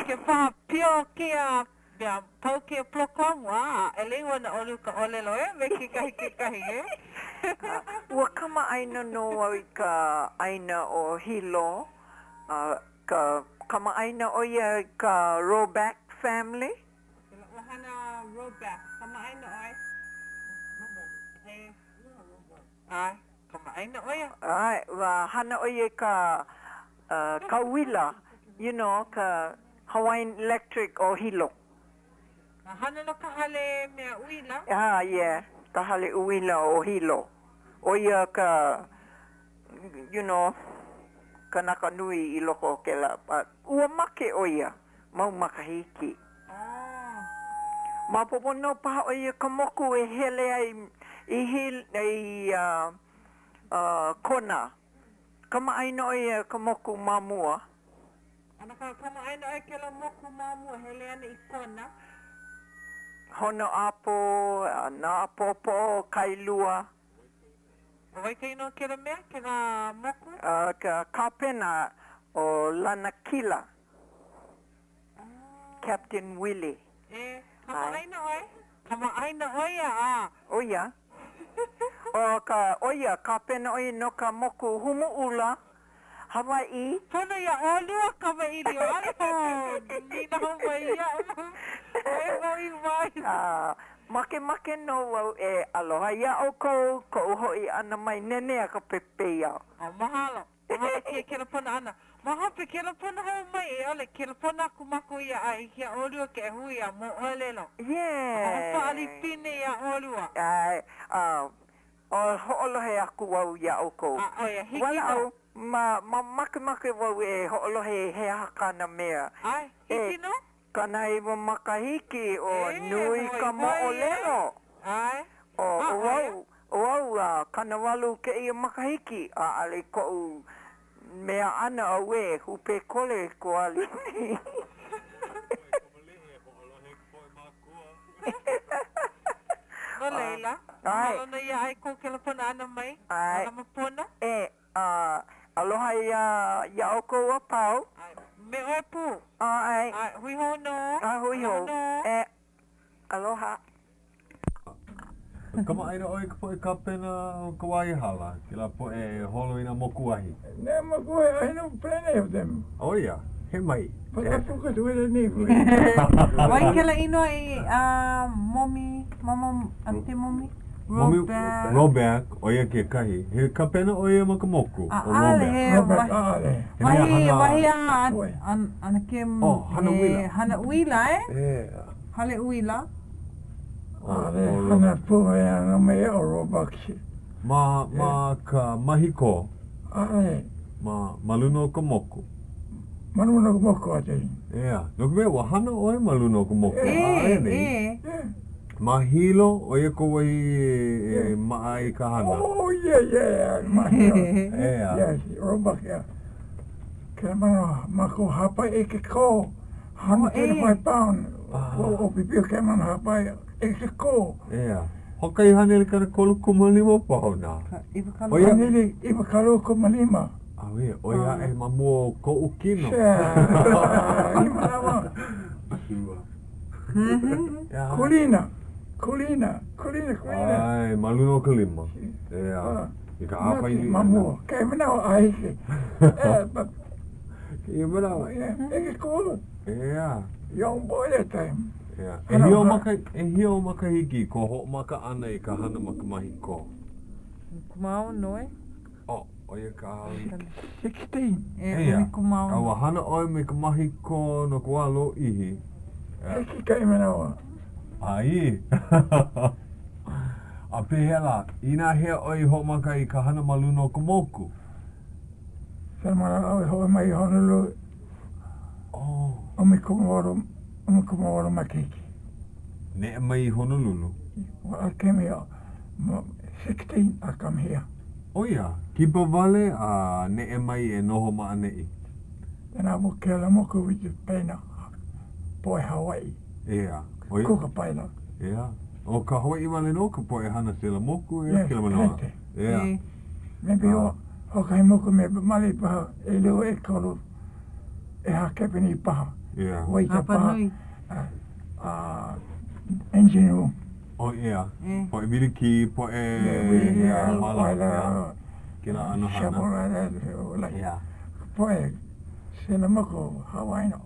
ke paha pio kēia mea, pau kēia polokamu, a ʻeleu ana ʻolua i ka ʻōlelo ē me kekahi kekahi ē. Ua kamaʻāina nō au i ka ʻāina ʻo Hilo, a Ka kamaʻāina ʻo ia i ka Roback family. Kēlā ʻohana Roback, kamaʻāina ʻoe? ʻAe, kamaʻāina ʻo ia. ʻAe, ua hana ʻo ia i ka. Ka uila, you know, ka Hawaiian Electric o Hilo. A hana no ka hale mea uila? Ah, yeah, ka hale uila o Hilo. ʻO ia ka, you know, kanaka nui i loko o kēlā, but ua make ʻo ia mau makahiki. Maopopo nō paha ʻo ia ka moku e hele ai i Hilo, i Kona. Kamaʻāina ʻo ia ka moku ma mua. A na ka kamaʻāina ʻoe kēlā moku ma mua hele ana i Kona. Honoʻapo, Nāpoʻopoʻo, Kailua. ʻO wai ka inoa o kēlā mea, kēlā moku? Ka kāpena ʻo Lanakila. Captain Willie. E, kamaʻāina ʻoe? Kamaʻāina ʻo ia, a. ʻO ia. ʻO ka, ʻo ia, kāpena ʻo ia no ka moku Humuʻula, Hawaiʻi. Pono iā ʻolua kamaʻilio, ʻaʻole hou nīnau mai iaʻu, e hoʻi mai. A, makemake nō wau e aloha iā ʻoukou koʻu hoʻi ʻana mai nenea ka pepeiao. A mahalo. Mahalo kēia kelepona ʻana. Ma hope, kelepona hou mai, e ʻaʻole, kelepona aku mākou iā a hiki iā ʻolua ke hui a moʻolelo. Yeah. Hoʻopālipine iā ʻolua. ʻAe, a, o hoʻolohe aku wau iā ʻoukou. A, ʻo ia, hiki nō. Walaʻau, ma, ma, makemake wau e hoʻolohe he aha kāna mea. ʻAe, hiki nō. 90 makahiki, o nui ka moʻolelo. ʻAe. ʻO wau, ʻo au a 80 kēia makahiki, ʻaʻole koʻu mea ʻana, auē, hūpē kole ko Alini. No laila, mahalo nō iā ʻoe kou kelepona ʻana mai, mālama pono. E, A aloha iā, iā ʻoukou a pau. ʻAe, me ʻoe pū. ʻAe. ʻAe, hui hou nō. A hui hou. E, aloha. Kamaʻāina ʻoe i ka poʻe kāpena o ka wā i hala, kēlā poʻe e holo i nā mokuahi. Nā mokuahi, I know plenty of them. ʻO ia, he mai. But I forgot where the name was. Wai kela inoa i a Momi, Mama, Auntie Momi? Rollback. Rollback, ʻo ia kekahi. He kapena ʻo ia ma ka moku, ʻo ʻAʻale, he Rollback, ʻaʻale. He mea Wahi, hana. wahi a an, ke, Oh, hana uila. he hana uila, e? Yeah. Hale uila. ʻAʻale, hana pū mai ana me ʻo Rollback. Ma, ma ka mahikō. ʻAʻale. Ma, ma luna o ka moku. Ma luna o ka moku, I think. Yeah. No ka mea, ua hana ʻoe ma luna o ka moku. E, e. Ma Hilo, ʻo ia kou wahi e maʻa ai ka hana. Oh, yeah, yeah, ma Hilo. ʻEā. Yes, Rollback, yeah. Kēlā manawa, mākou hāpai e ke kō, 135 pound, ua ʻōpiopio kēlā manawa hāpai e ke kō. ʻEā. Hoʻokahi haneli 35 paona. Haneli 25. ʻAuē, ʻoi aʻe ma mua o koʻu kino. I manawa. Kūlina, kūlina, kūlina, kūlina. ʻAe, ma luna o ka lima. ʻEā, i ka hāpai liʻi. Ma mua, kēia manawa a hiki. Kēia manawa. E ke kū. ʻEā. Young boy that time. ʻEā. ʻEhia ou maka, ʻehia ou makahiki kou hoʻomaka ʻana i ka hana ma ka mahi kō? 16, e? Oh, ʻo ia ka... 16. E, Eia, 16. a ua hana ʻoe me ka mahi kō no ka wā lōʻihi. Hiki kaʻu manawa. Ai. A pehea lā, inā hea ʻoe i hoʻomaka i ka hana ma luna o ka moku? Kēlā manawa au i hoʻi mai i Honolulu. Oh. 18, 18 makahiki. Neʻe mai i Honolulu. Well, I came here 16, I come here. ʻO ia, kipa wale a neʻe mai e noho ma ʻaneʻi. Then I work Kelemoku with the paina poʻe Hawaii. ʻEā. ʻO ia. Kuka paina. ʻEā. ʻO ka Hawaiʻi wale nō ka poʻe hana selamoku, ʻeā, Yes, kēlā manawa. plenty. ʻEā. Maybe o, hoʻokahi moku me male paha, ʻelua, ʻekolu, ʻehā kepeni paha. ʻEā. Waiter paha. Hapa nui. Uh, engine room. ʻO ia, poʻe wilikī, poʻe mala, ʻeā, kēlā ʻano hana. ʻEā. Poʻe selamoku Hawaii nō.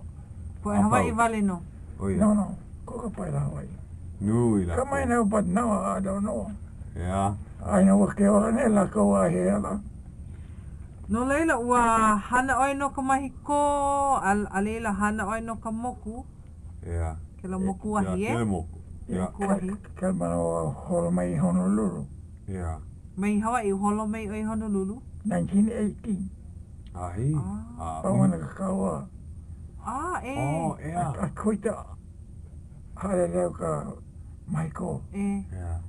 Poʻe Hawaiʻi wale nō. ʻO ia. No, no, kuka paila Hawaii. Nui lākou. Kamaʻāina but now I don't know. ʻEā. I know ke ola nei lākou a he ala. No laila, ua hana ʻoe no ka mahi kō, a, a laila hana ʻoe no ka moku. ʻEā. Kēlā moku ahi, e? Kēlā moku. ʻEā. Moku ahi. Kēlā manawa holo mai i Honolulu. ʻEā. Mai Hawaiʻi, holo mai ʻoe i Honolulu? 1918. Ai. Ah. Pau ana ka kaua. Ah, e. Oh, ʻeā. I quit the haʻalele au ka mahi kō. E. ʻEā.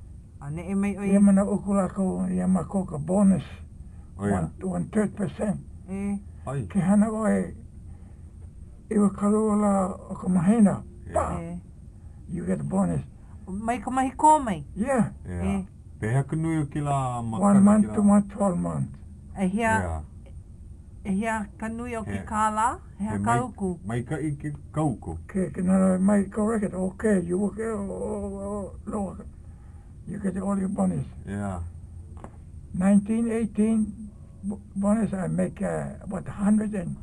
A neʻe mai ʻoe. Ia manawa uku lākou iā mākou ka bonus. Oh, yeah. One, one third percent. E. Ai. Ke hana ʻoe 20 lā o ka mahina, pa, E. you get the bonus. Mai ka mahi kō mai. Yeah. ʻEā. E. Pehea ka nui o kēlā makana One month, kēlā? two month, 12 month. E hea, ʻEā. e hea ka nui o ke He- kālā? He He hea ka mai- uku? Maikaʻi ke ka uku. Ke, ke nana mai ka record, okay, you work, oh, oh, oh, loa. You get all your bonus. ʻEā. 1918 bonus, I make about $170,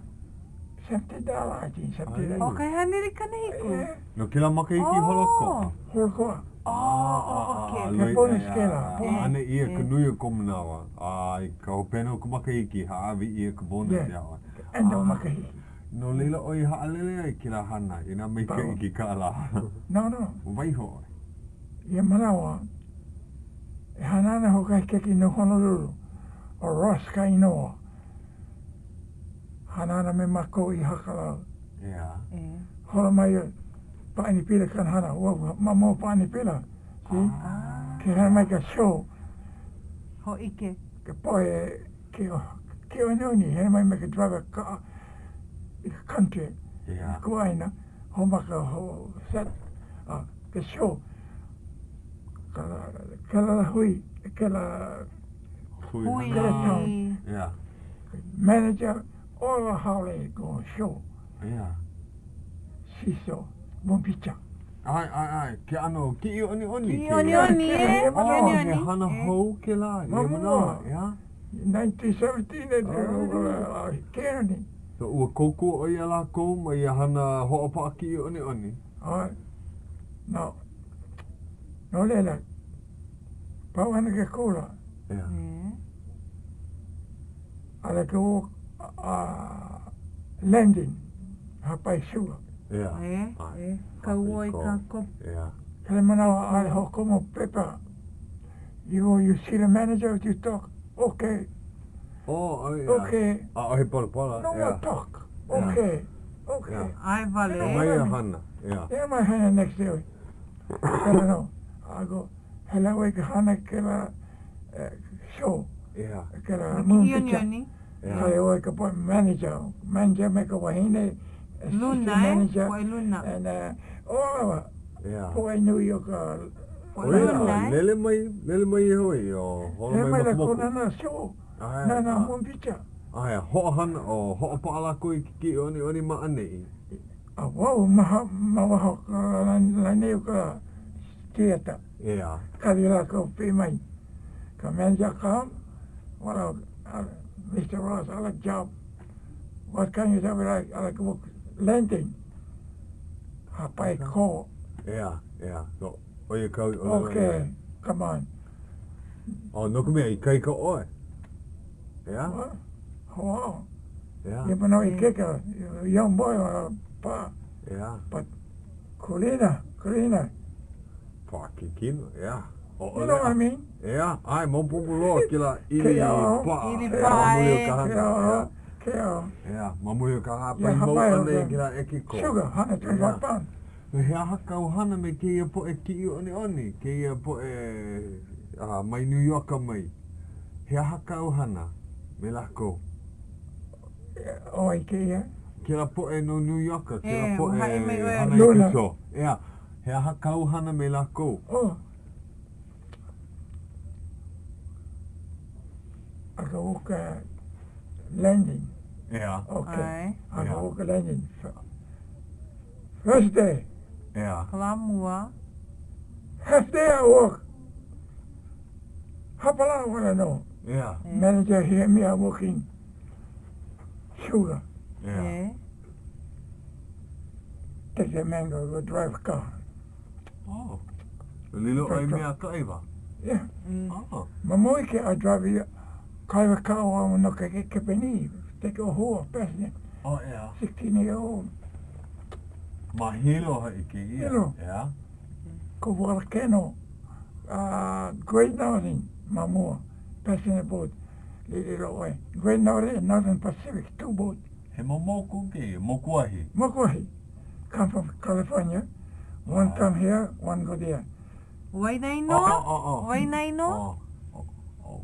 I think, 70 ʻO ka haneli 70. Yeah. No kēlā makahiki Oh. holokoʻa. Holokoʻa. Oh, oh, okay. He bonus kēlā, bonus. ʻAne ʻia ka nui o kou manawa. A i ka hopena o ka makahiki, hāʻawi ʻia ka bonus Yeah. iā ʻoe. End of makahiki. No laila ʻoe i haʻalele ai kēlā hana inā maikaʻi ke kālā. No, no. Waiho ʻoe. Ia manawa, e hana ana hoʻokahi keiki no Honolulu, ʻo Ross ka inoa. Hana ana me mākou i Hakalau. ʻEā. E. Holo mai ia pāʻani pila kāna hana. Ua ma mua pāʻani pila. See? Ah. Ke hana mai ka show. Hōʻike. Ka poʻe ke kiʻiʻoniʻoni, hele mai me ka driver kaʻa i ka country, ʻEā. i kuaʻāina, hoʻomaka ho set a ka show. Ka kēlā lāhui, kēlā Hui Hui. hana. Kēlā town. ʻEā. Manager, all the haole go show. ʻEā. Seesaw, moon picture. ʻAe, ʻae, ʻae. Ke ʻano kiʻiʻoniʻoni. Kiʻiʻoniʻoni, e. Ia manawa. Oh, he Kiʻiʻoniʻoni. hana E. hou kēlā. Ia Ma mua. manawa, ʻeā. 1917, e kiʻiʻoniʻoni. So, ua kōkua ʻoe iā lākou ma ia hana hoʻopaʻa kiʻiʻoniʻoni? ʻAe. No. No laila, pau ana ke kula. ʻEā. E. I like to work uh, landing, hāpai sugar. ʻEā. E. ʻAe. E. Kaua i ka kop. ʻEā. Kēlā manawa ʻaʻole hoʻokomo pepa. You go, you see the manager, you talk, okay, Oh, ʻae, ʻeā. okay, ʻAʻohe palapala. no ʻEā. more talk, okay, okay. Yeah. ʻAe wale. No mai a hana. ʻEā. Yeah, my hana next day. I don't know. I go, hele ʻoe i ka hana kēlā eh, show, ʻEā. kēlā moon picture. Kiʻiʻoniʻoni. ʻEā. Kale ʻoe ka poʻe manager, manager me ka wahine, assistant Luna, e? manager, Poʻe luna. and uh, all of ʻEā. poʻe nui o ka Poʻe ʻO ia, luna, e? lele mai, lele mai e hoʻi, o holo Hele mai mai ma ka lākou moku. nānā show, ʻAe, nānā ʻae. moon picture. ʻAe, hoʻohana, o hoʻopaʻa lākou i ke kiʻiʻoniʻoni ma ʻaneʻi. A wau ma, ma waho o ka lanai o ka theater. ʻEā. Kali lākou piʻi mai. Ka manager come, well, uh, Mr. Ross, I like job. What kind of job I like? I like work landing. Hāpai kō. ʻEā, ʻeā. So, ʻo ia kāu i ʻōlelo ai. Okay, come on. Oh, no ka mea, ikaika ʻoe. ʻEā? What? Hoʻāʻo. ʻEā. Ia manawa ikaika, young boy, uh, pa, ʻEā. but kulina, kulina. Paʻa ke kino, ʻeā. You know what I mean? ʻEā, ʻae, maopopo loa kēlā ʻili Ke ao. paʻa. ʻIli ʻEā, paʻa, ma muli o e. ka hana. Ke ao, ʻEā. ke ao. ʻEā, ma muli o ka hāpai Ia, mau hāpai o ʻana i ka- kēlā ʻeke kō. Sugar, 125 pounds. He aha kāu hana me kēia poʻe kiʻiʻoniʻoni, kēia poʻe uh, mai New Yorka mai? He aha kāu hana me lākou? ʻO ai kēia? Kēlā poʻe no New Yorka, kēlā E, poʻe ua haʻi mai ʻoe. hana i ka Luna. show. ʻEā, he aha kāu hana me lākou? Oh. I ka work uh, landing. ʻEā, Okay. ʻAe. I ka Yeah. work landing. First day, ʻeā. Ka lā mua. half day I work. Hapala wanna know. ʻEā, E. Manager hear me I working sugar. ʻeā. E. Take the mango, go drive car. Oh. Lilo ʻoe mea kaʻiwa. Yeah. E. Oh. Mamoike I drive here. Kalaiwa kaʻa wau no ke Kepanī, take ʻōhua, passenger. Oh, ʻeā. 16 year old. Ma Hilo hoʻi kēia. Hilo. ʻEā. Ka Volcano, uh, Great Northern ma mua, passenger boat. Lilo ʻoe. Great Northern and Northern Pacific, two boat. He mau moku kēia, mokuahi. Mokuahi. Come from California. One come here, one go there. Wai nā inoa? Oh, oh, oh. Wai nā inoa? Oh, oh, oh.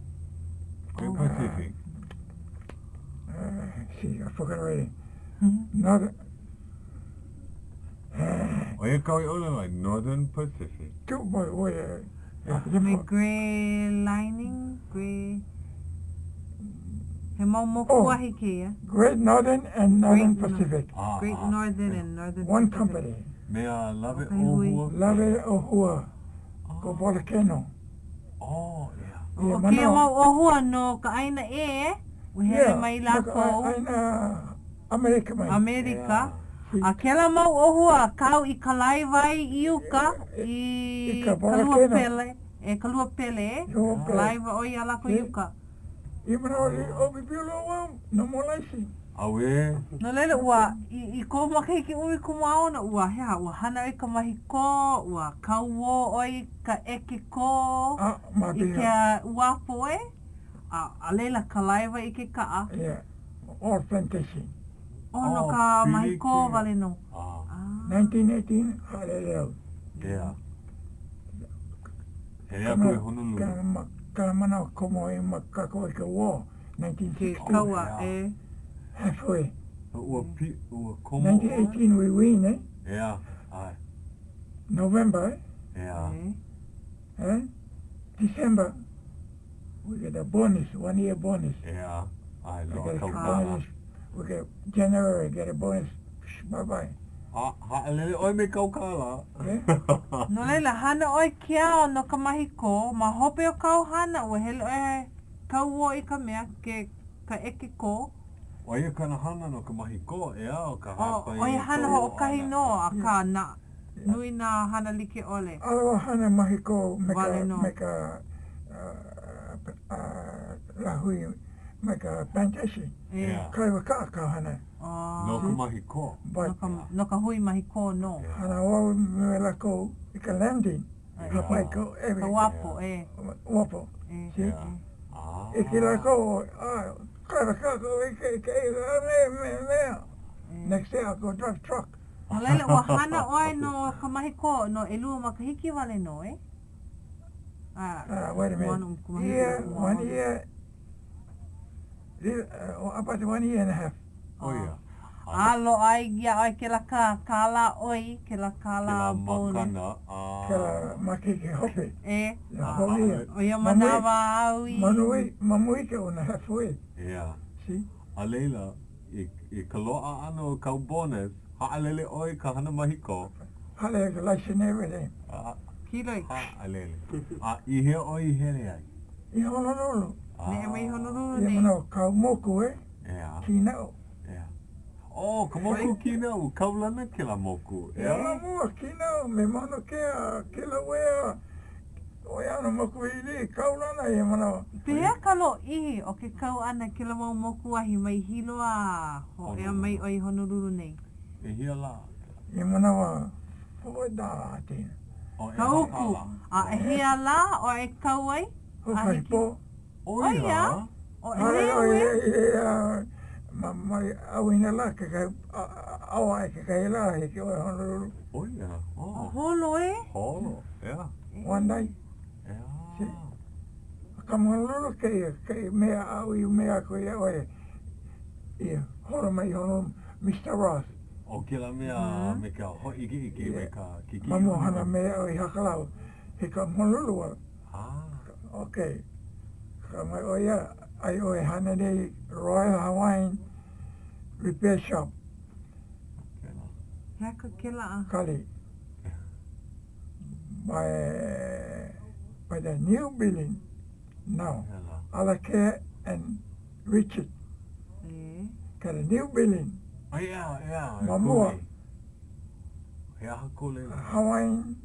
Great Pacific. See, I forgot already. Northern, ʻO ia kau i ʻōlelo ai, Northern Pacific. two boat, oh yeah. Me Gray Lining, Gray... He mau mokuahi Oh. kēia. Great Northern and Northern Great Nor- Pacific. Ah, Great ah. Northern and Northern One Pacific. company. Mea lawe Okay, hui. ʻōhua. Lawe ʻōhua. Ko Volcano. Oh, ʻeā. Ia ʻO kēia manawa. mau ʻōhua no ka ʻāina ʻē, ua hele mai no ka lākou. ʻāina ʻAmelika mai. ʻAmelika. A kēlā mau ʻōhua kau i kalaiwa i uka i I ka ka lua volcano. pele, e ka lua pele, e. Lua pele. Kalaiwa ʻoe iā lākou i uka. I manawa i o pipilo wau, no more license. ʻAuē. No laila, ua, i, i kou makahiki 16, ua he aha, ua hana ʻoe i ka mahi kō, ua kauō ʻoe i ka ʻeke kō, A, ma i ke pia. uapo e, a, a laila kalaiwa i ke kaʻa. Yeah, all plantation. Oh, no Oh, ka mahi kō pilikia. wale nō. Ah, Ah. 1918, haʻalele au. ʻeā. Hele aku i Honolulu. Ka, ma, ka manawa komo ai ma kākou i ka war, Ke 1916. kaua, ʻeā. e. Halfway. Ua pi, ua komo ʻoe? 1918 we win, eh? ʻEā, ʻae. November, eh? ʻEā. E. Eh? December, we get a bonus, one year bonus. ʻEā. ʻAe, We loa get a kau kālā. bonus. We get January, get a bonus. Bye bye. A, haʻalele ʻoe me kau kālā. Eh? No laila, hana ʻoe ke ao no ka mahi kō, ma hope o kāu hana, ua hele ʻoe kauō i ka mea, ke, ka ʻeke kō. ʻO ia kana hana no ka mahi kō, ʻeā, ʻo ka ʻO, hāpai ʻo ia hana kauō hoʻokahi ʻana. nō, akā, na, nui nā hana like ʻole. ʻAʻole hana mahi kō me ka, Wale nō. me ka uh, uh, lāhui, me ka plantation. E. ʻEā. Kalaiwa kaʻa ka hana. Oh. No ka mahi kō. But No ka, no ka hui mahi kō nō. hana wau me lākou i ka landing. Hāpai ko every Ka uapo, e. uapo. E. See? ʻEā. Ah. I ke lākou, ah, kalaiwa kaʻa ko i ka, i ka, i ka, me, me, me. Next day I'll go drive truck. No laila, ua hana ʻoe no ka mahi kō no ʻelua makahiki wale nō, e? A, Uh, wait a minute. one umkumahiki Year, one umkumahiki. year, little, uh, about one year and a half. ʻO ia. A loaʻa iā ʻoe kēlā ka kālā ʻoi, kēlā kālā Kēlā bonus. makana, a. Kēlā makahiki hope. E. The whole year. ʻO ia manawa au i. Manui, mamui ke una halfway. ʻEā. See? A laila, i, i ka loaʻa ʻana o kau bonus, haʻalele ʻoe i ka hana mahi kō. Haʻalele ka license everything. A, Kiloi. haʻalele. A i hea ʻoe i hele ai? I Honolulu. Neʻe mai i Honolulu Ia nei. manawa kau moku e. ʻEā. Kīnaʻu. ʻEā. Oh, ka moku Kīnaʻu, kaulana kēlā moku, ʻeā? Ma mua, Kīnaʻu, me Mauna Kea, Kilauea, ʻo ia ana moku ʻili, kaulana ia manawa. Pehea ka lōʻihi o ke kau ʻana i kēlā mau mokuahi mai Hilo a hōʻea mai ʻoe i Honolulu nei? ʻEhia lā? Ia manawa, $4 a tina. Oh, Ka uku, a ʻehia lā ʻoe e kau ai? A Hoʻokahi hiki? pō. ʻO ia? ʻO ʻAʻole ʻeleu ʻo e? ia, ma, ma ʻauinalā kekahi, ʻau aʻe kekahi lā, hiki ʻoe Honolulu. ʻO ia? Oh. Holo e? Holo, ʻeā. One night. ʻEā. Ka Honolulu kēia, kēia mea aʻu i mea aku iā ʻoe, i holo mai i Honolulu, Mister Ross. ʻO kēlā mea me ka hōʻikeʻike me ka kikiʻi. Ma mua hana me aʻu i Hakalau, he ka Honolulu wau. Ah. Okay. Ka mai ʻo ia, ai ʻoe hana nei Royal Hawaiian Repair Shop. He aha kēlā a? Kali. By, by the new building now. Alakea and Richard. E. Got a new building. Oh, yeah, yeah. Ma mua. He aha ko laila? Hawaiian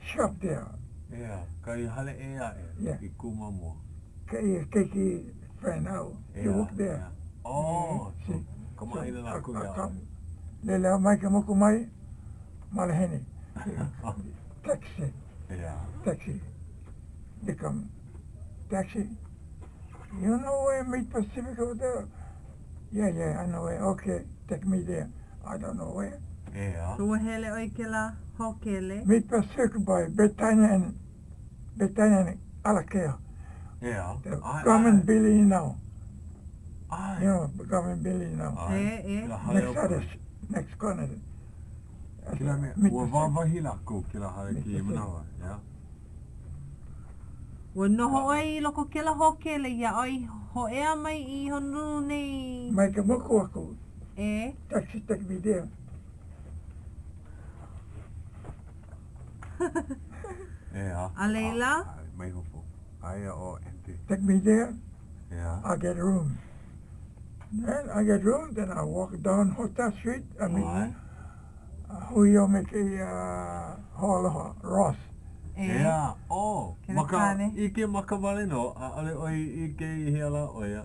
shop there. ʻEā, kahi hale ʻē aʻe Yeah. i kū ma mua. Kēia keiki friend aʻu, he work there. ʻEā. Oh, so See. kamaʻāina lākou iā ʻoe. Lele mai ka moku mai, malihini. Taxi, ʻEā. taxi. They come, taxi. You know where Meet Pacific Hotel? Yeah, yeah, I know where. Okay, take me there. I don't know where. ʻEā. So ua hele ʻoe i kēlā hōkele. Meet Pacific by Betania and Betania and Alakea. ʻEā. The ʻAe, government ʻae. building now. ʻAe. You know, the government building now. ʻAe. E, e. Kēlā hale Next o other, next corner. That's Kēlā mea, Meet ua Pacific. wāwahi lākou kēlā hale Meet kēia Pacific. manawa, ʻeā? Ua noho ʻoe i loko o kēlā hōkele iā ʻoe i hōʻea mai i Honolulu nei. Mai ka moku aku. E. Taxi take me there. ʻEā. A laila? ʻAe, mai hopo. Aia ʻo Andy. Take me there. ʻEā. I get room. Then I get room, then I walk down Hotel Street. I meet ʻAe. hui au me kēia hoaloha, Ross. E. ʻEā, oh, Kēlā maka, kāne. ʻike maka wale nō, ʻaʻole ʻoe i ʻike i hea lā ʻo ia.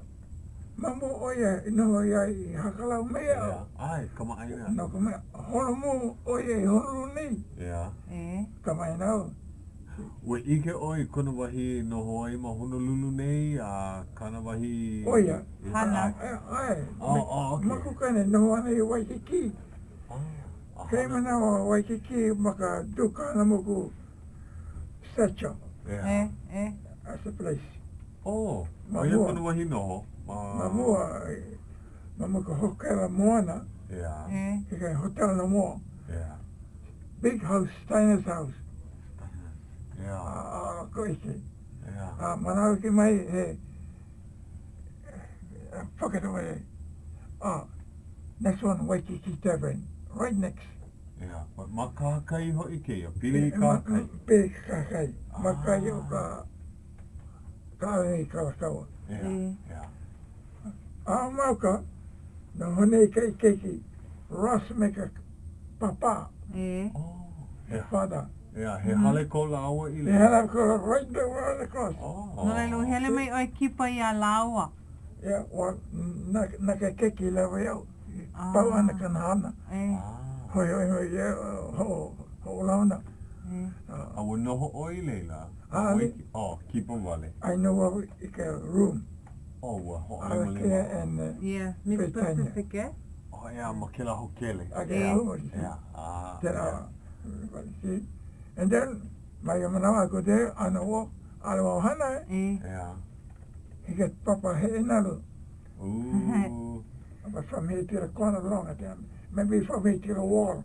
Ma mua ʻo ia i noho ia i Hakalau mea. ʻEā, ʻae, kamaʻāina. No ka mea, holomua ʻo ia i Honolulu nei. ʻEā. E. Kamaʻāina au. Ua ʻike ʻoe i kona wahi i noho ai ma Honolulu nei, a kāna wahi... ʻO ia. Hana. ʻAe, ʻae. Oh, oh, okay. Makukane noho ana i Waikiki. Ah, a Kēia hana. manawa Waikiki ma ka Duke Kahanamoku statue. ʻEā. E, e. That's the place. Oh, Ma ʻo ia mua. kona wahi noho. Ma, Ma mua, ma mua ka hōkele Moana, ʻEā, E. kekahi hotel no mua. ʻEā. Big house, Steiner's house. ʻEā, A, a, ko ʻike. ʻEā. A manawa ke mai he pocket over there. Ah, next one, Waikiki Tavern, right next. ʻEā. Ma kahakai hoʻi kēia, pili i kahakai. Pili i kahakai. Ma kahi o ka ka ʻAlanui Kalakaua. ʻEā, ʻeā. A mauka, noho nei kaʻu keiki, Ross me ka papa. E. Oh, he, Father. ʻEā, he hale ko lāua i He laila. hale ko right there, right across. Oh. No laila, ua hele mai ʻoe kipa iā lāua. Yeah, well, na, na ke keiki i lawe iaʻu. Pau ana kana hana. E. Ah. Hoihoi mai ia, ho, hoʻolauna. E. A ua noho ʻoe i laila? ʻAʻole. Oh, kipa wale. I know au i ka room. Oh, ua hoʻolimalima. Alakea and uh, Yeah, Meet Britannia. Pacific, e? Oh, ʻeā, ma kēlā hōkele. I get a room. ʻEā, ah, Then, ʻeā. uh, see, and then, my manawa I go there, on the walk, ʻaʻole wau hana, eh. E. ʻEā. He got papa heʻenalu. Ooh. But from here to the corner long, I think, maybe from here to the wall.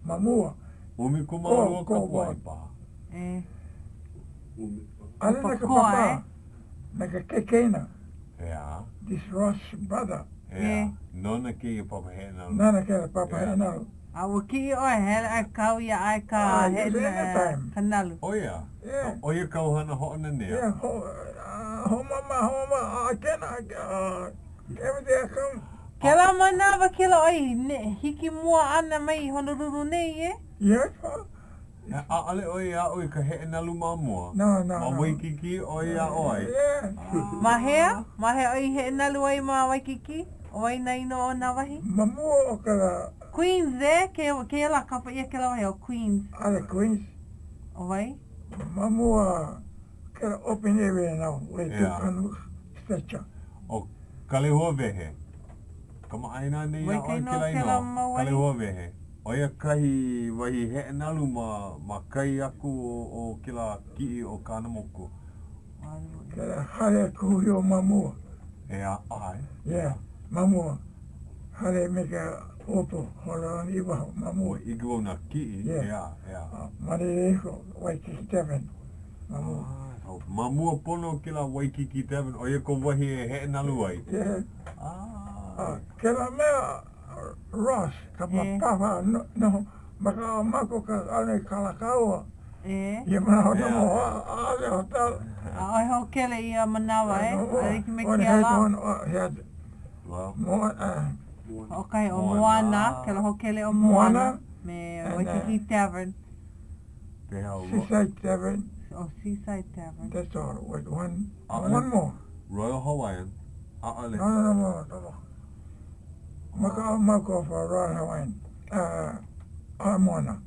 Ma mua. 12 Ko- ko- kapuaʻi paha. E. ʻAʻole na ka Pakoa, papa. eh? Na ka kekeina. ʻEā. This Ross brother. ʻEā. Nona kēia papa heʻenalu. Nāna kēlā papa Yeah. heʻenalu. A ua kiʻi ʻoe, hele ʻoe kau iā ʻae ka Ah, heʻe yes, anytime. ka nalu. ʻO ia? Yeah. ʻO ia kāu hana hoʻonanea? Yeah, ho, uh, ho mama, ho mama, I can, I, uh, every day I come. Kēlā manawa kēlā ʻoe, ne, hiki mua ʻana mai i Honolulu nei, e? Yes, huh? ʻAʻole ʻoe i aʻo i ka heʻenalu ma mua? No, no, Ma no. Waikiki ʻoe i aʻo ai? Yeah. Ma hea? Ma hea ʻoe i heʻenalu ai ma Waikiki? ʻO wai nā inoa o nā wahi? Ma mua o ka lā. Queens, e? Ke, kēlā kapa ʻia kēlā wahi ʻo Queens. ʻAʻole Queens. ʻO wai? Ma mua, kēlā open area now, where Yeah. Duke statue. ʻO Kalehuawehe. Kamaʻāina anei iā Wai ʻoe ka inoa kēlā o kēlā inoa? mau wahi? Kalehuawehe. ʻO ia kahi wahi heʻenalu ma, ma kai aku o, o kēlā kiʻi o Kahanamoku. Kēlā hale kuhio ma mua. ʻEā, ʻae. Yeah, ma mua. Hale me ka ʻōpū, holo i waho, ma mua. Ua ʻike wau nā kiʻi, Yeah. ʻeā, ʻeā. Ma laila iho, Waikiki Tavern, ma mua. Ah, ma mua pono kēlā Waikiki Tavern, ʻo ia kou wahi e heʻenalu ai? Yeah. Ah. Ah, kēlā mea, Ross, ka Eh. papa, no, no, ma ka mako ka ʻAlanui Kalakaua. E. Ia manawa Yeah. no mo, ʻaʻole hotel. ʻAʻohe hōkele i ia manawa, e? A like me Oh, ke he had ala. one, oh, he had Well, mo, uh, Hoʻokahi ʻo Moana. Moana, kēlā hōkele ʻo Moana. Moana. Me And, Waikiki Tavern. pehea ua? Seaside Tavern. Oh, Seaside Tavern. That's all. Wait, one, ʻAʻole. one more. Royal Hawaiian. ʻAʻole. No, no, no, no, no. Maka mako for Royal Hawaiian. Uh, Ala Moana.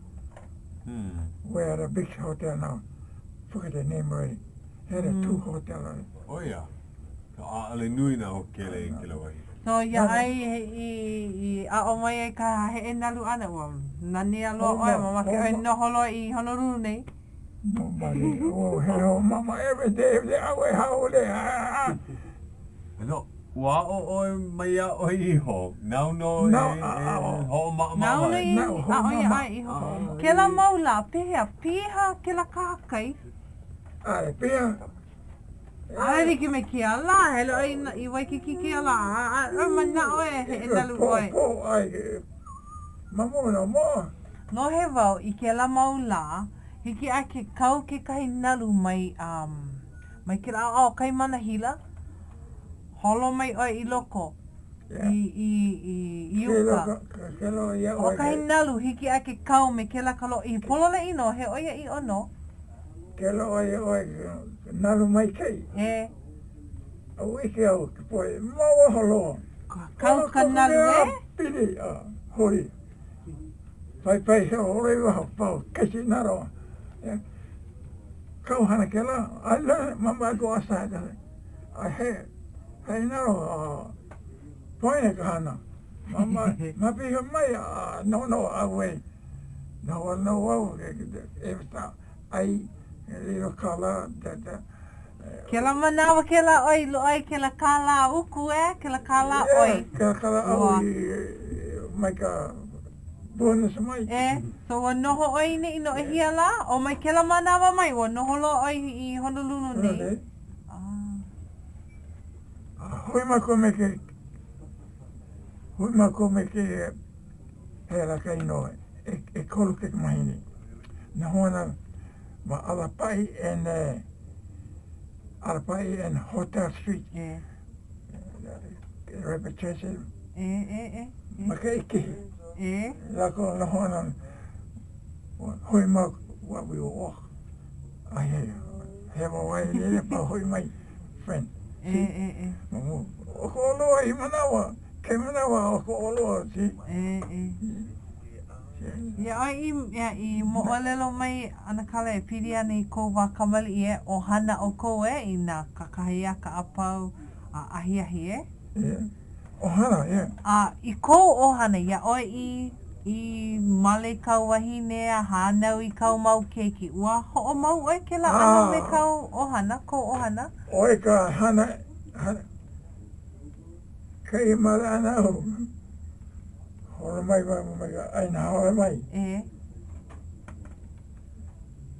Where the big hotel now. Forget the name already. Had a two hotel already. ʻO ia. ʻAʻole nui nā hōkele i kēlā wahi. So iā ʻoe i, i aʻo mai ai ka heʻe nalu ʻana, ua nanea loa ʻoe, mamake ʻoe noho loa i Honolulu nei. Nobody. Oh, hello, mama, every day, every day, ʻawe haole. Ah, ah. No, ua aʻo ʻoe maiā ʻoe iho. Nāu nō e, e hoʻomaʻamaʻa. Nāu nō i aʻo iā ʻoe iho. Kēlā mau lā, pehea, piha kēlā kahakai? ʻAe, piha. ʻAʻole like me kēia lā, hele ʻoe i, i Waikiki kēia lā, a, a, manaʻo e heʻe nalu ʻoe. Pō, ʻae, ma mua no moa. Lohe wau i kēlā mau lā, hiki ʻae ke kau kekahi nalu mai, um, mai kēlā ʻaoʻao Kaimana Hila, holo mai ʻoe i loko, i, i, i, i uka. Hoʻokahi nalu, hiki ʻae ke kau me kēlā ka lōʻihi. Pololeʻi nō, he ʻoiaʻiʻo nō. Ke loa ia oe nalu maikaʻi. E. A ua ʻike au i ka poʻe ma waho loa. Kau ka nalu e? Pili a hoi. Paipai he ʻole i waho pau kesi nalo. Kau hana kēlā. I learn it mama I go outside. I he he nalo a poina ka hana. Mama ma piha mai a no no a way. No no au e ʻai lilo kālā da da. Kēlā manawa kēlā ʻoe i loaʻa ai kēlā kālā uku e, kēlā kālā ʻoi. Yeah, kēlā kālā au i mai ka bonus mai. E, so ua noho ʻoe i neʻi no ʻehia lā? O mai kēlā manawa mai, ua noho loa ʻoe i Honolulu nei? Ah. A hui mākou me ke, hui mākou me ke, he ala ka inoa, e, ʻekolu kaikamahine. Noho ana ma Alapaʻi and uh, Alapaʻi and Hotel Street. E. Reputation. E, e, e. e. Ma ke ʻikihi. E. Lākou noho ana, hui mau, what we were walk. I he, he wawai lele pa hui mai, friend. E, e, e. O ko ʻolua i manawa, ke manawa o ko ʻolua, see? E, e. Iā ʻoe i, ia, i moʻolelo mai ʻanakala e pili ana i kou wā kamaliʻi e, ʻohana ʻoukou e, i nā kakahiaka a pau a ahiahi e? Yeah. ʻOhana, yeah. A i kou ʻohana, iā ʻoe i, i male i kāu wahine a hānau i kāu mau keiki, ua hoʻomau ʻoe kēlā ʻano me kāu ʻohana, kou ʻohana? ʻOe ka hana, hana, kēia male ʻana au. Holo mai wau mai ka ʻāina haole mai. E.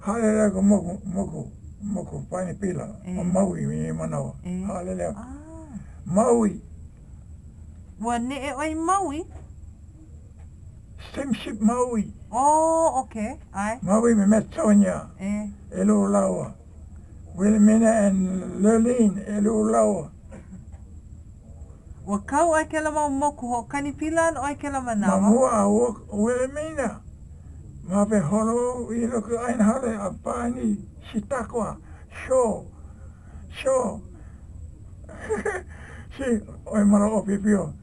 Haʻalele au ka moku, moku, moku painepila o Maui i ia manawa. E. Haʻalele au. Ah. Maui. Ua neʻe ʻoe i Maui? Steamship Maui. Oh, okay. ʻAe. Maui me Matt Sonia. E. ʻElua lāua. Wilhelmina and Lurline, ʻelua lāua. Ua kau ʻoe kēlā mau moku hoʻokani pila ana ʻoe kēlā manawa. Ma mua a ua Wilhelmina, ma hope holo au i loko ʻāina haole a pāʻani Chautauqua, Shaw, Shaw, si ʻoe maloʻo ʻōpiopio,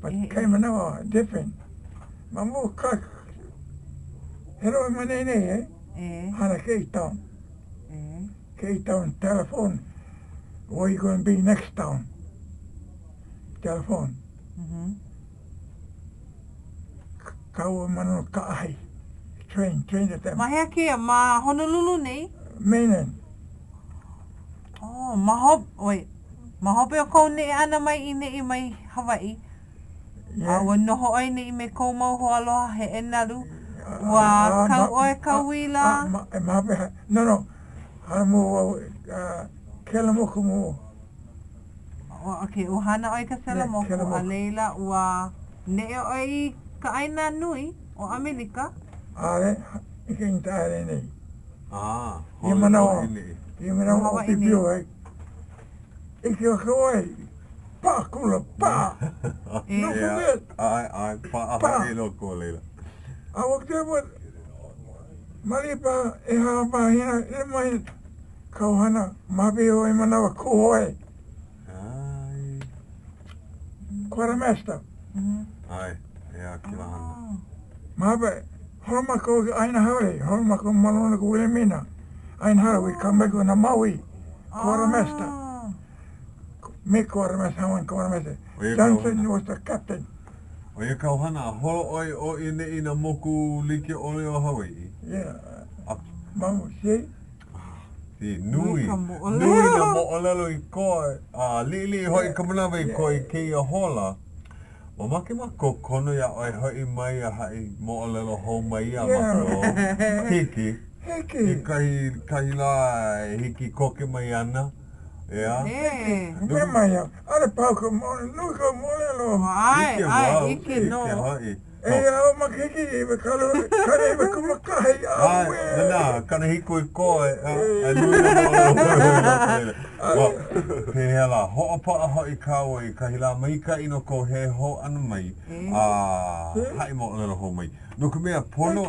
but kēia manawa different. Ma mua ka hele ʻoe ma nei nei eh, hana kēia town, kēia town telephone. Where you gonna be next town? Telephone. Kaua manu kaʻahi. Train, train at them. Ma hea kēia? Ma Honolulu nei? Mainland. Oh, ma hope, wait. Ma hope o kou neʻe ʻana mai i neʻi mai Hawaiʻi, yeah. a ua noho ʻoe neʻi me kou mau hoaaloha heʻe nalu, ua kau ʻoe ka uila. Ma, ma hope, no, no. Hana mua wau uh, kelamoku mua. Ok, ua hana ʻoe i ka selamoku, yeah, a laila ua neʻe ʻoe i ka ʻāina nui o ʻAmelika? ʻAʻole, i ka ʻIntaʻale nei. Ah, ia manawa, ia manawa ʻōpiopio ai. ʻIke aku ʻoe, paʻa kula, paʻa. No forget. ʻAe, ʻae, paʻa hoʻi loko o laila. I worked there with. Malia paha, ʻehā mahina, ʻelima mahina, ka ʻohana, mahape iho i manawa kū ʻoe. ʻAe. Quartermaster. ʻAe, ʻeā kēlā hana. Mahape, holo mākou i ka ʻāina haole, holo mākou ma luna o ka Wilhelmina, ʻāina haole, we come back na Maui, quartermaster. Me quartermaster, Hawaiian quartermaster. ʻO ia ka Johnson ʻohana. was the captain. ʻO ia ka ʻohana a holo ʻoe o ʻaneʻi nā moku like ʻole o Hawaiʻi. Yeah. A Mau, see? see, nui, Nui ka moʻolelo. nui nā moʻolelo i koe, a liʻiliʻi hoʻi ka manawa i koe i kēia hola. Mamake mākou kono iā ʻoe hoʻi mai a haʻi moʻolelo hou mai iā mākou. Hiki. Hiki. I kahi, kahi lā e hiki koke mai ana. ʻEā? E. Mea mai au, ʻaʻole pau ka moʻolelo, nui ka moʻolelo. ʻAe, ʻIke ʻae, wau, ʻike nō. ʻike hoʻi. Eia au makahiki 92, ʻAe, ʻauē! nā, 70 i koe, a nui nā moʻolelo hoihoi no ka laila. Well, pehea lā, hoʻopaʻa hoʻi kāua i kahi lā maikaʻi no kou hele hou ʻana mai, a haʻi moʻolelo hou mai. No ka mea, pono,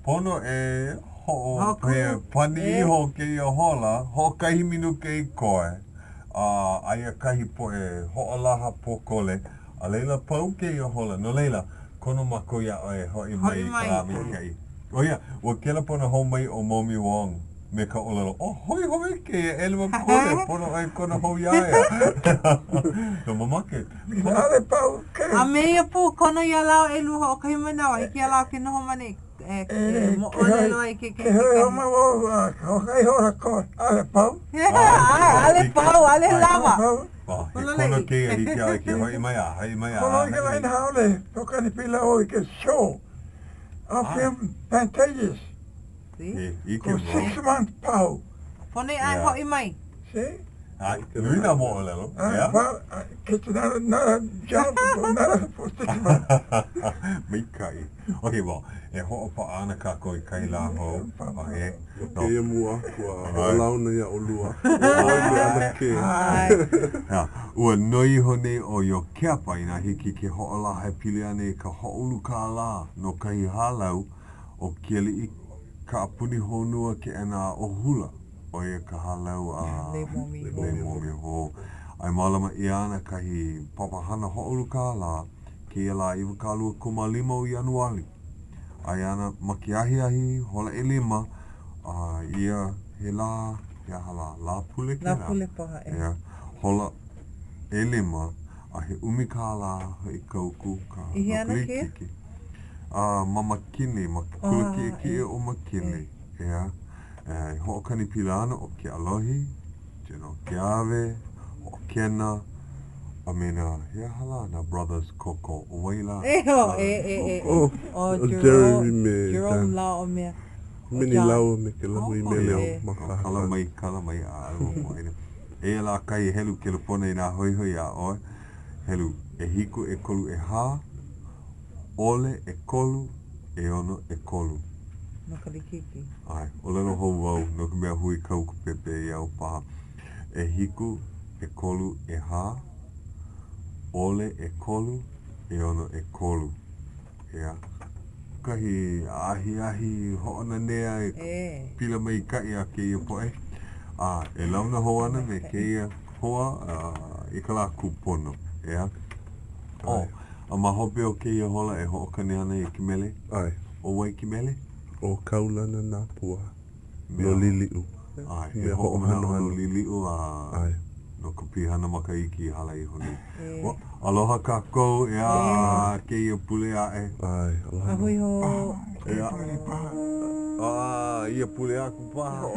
pono e hoʻo, pani iho kēia hola, hoʻokahi minuke i koe, a aia kahi poʻe hoʻolaha pōkole, A laila, pau kēia hola. No laila, kono mākou iā ʻoe e hoʻi mai i ka lā maikaʻi. ʻO ia, ua kelepona hou mai ʻo Momi Wong me ka ʻōlelo, ʻO hoihoi kēia ʻelemakule, pono ʻoe e kono hou iā ia. No mamake. ʻAʻole pau ke. A me ia pū, kono iā lāua ʻelua hoʻokahi manawa, hiki iā lāua ke noho ma nei e moʻolelo ai kekahi i kekahi. Ke hoʻi hou mai wau a hoʻokahi hola koe, ʻaʻole pau. ʻAʻole pau, ʻaʻole lawa. Oh, he kono kēia hiki iā ʻoe ke hoʻi mai a haʻi mai a Holo i ka ʻāina haole, hoʻokani pila ʻoe i ke show a film Pantages. He ʻike Ko 6 month pau. Pono e ʻae hoʻi mai. See? ʻAe, nui nā moʻolelo. Yeah. Well, it's not a, not a job, not a, for 6 months. Maikaʻi. Okay, well, e hoʻopaʻa ana kākou i kahi lā hou. Okay. No kēia mua aku a hoʻolauna iā ʻolua, ʻo ʻoe me ʻAnakē. Ua noi iho nei ʻo Iokepa inā hiki ke hoʻolaha e pili ana i ka hoʻoulu kālā no kahi hālau o ke aliʻi kaʻapuni honua keʻena aʻo hula, ʻo ia ka hālau a Lei Momi Hou. A e mālama ʻia ana kahi papahana hoʻoulu kālā kēia lā 25 o Ianuali. Aia ana ma ke ahiahi hola ʻelima, a ia he lā, he aha lā, Lāpule kēlā? Lāpule paha, ʻe. ʻEā, hola ʻelima, a he ʻumi kālā hoʻi ka uku ka I hea ana kēia? likiki. A ma McKinley, ma ke kula kiʻekiʻe o McKinley, ʻeā. E hoʻokani pila ana ʻo Keʻalohi, General Keawe, Hoʻokena, a me nā, he aha lā, nā Brothers Koko, ʻo wai lā? E ho, e, e, e, Oh, ʻo Jeremy me Jerome Dan. lā o mea. Mini lāua me kēlā hui mele o ma Oh, kala mai, kala mai a ua moʻaina. Eia lā kahi helu kelepona inā hoihoi iā ʻoe. Helu ʻehiku ʻekolu ʻehā, ʻole ʻekolu, ʻeono ʻekolu. No ka likiki. ʻAe, ʻōlelo hou wau no ka mea hui kau ka pepeiao paha. ʻEhiku, ʻekolu, ʻehā, ʻole, ʻekolu, ʻeono, ʻekolu. ʻEā. Kahi ahiahi hoʻonanea e pila maikaʻi a kēia poʻe. A e launa hou ana me kēia hoa i ka lā kūpono. ʻEā. Oh, a ma hope o kēia hola e hoʻokani ana i ke mele? ʻAe. ʻO wai ke mele? ʻO Kaulana Nā Pua no Liliʻu. ʻAe, he hoʻomanaʻo no Liliʻu a no ka pihana makahiki i hala iho nei. Well, aloha kākou, ʻeā, a kēia pule aʻe. ʻAe, aloha A hui hou. ʻEā. A ia pule aku paha.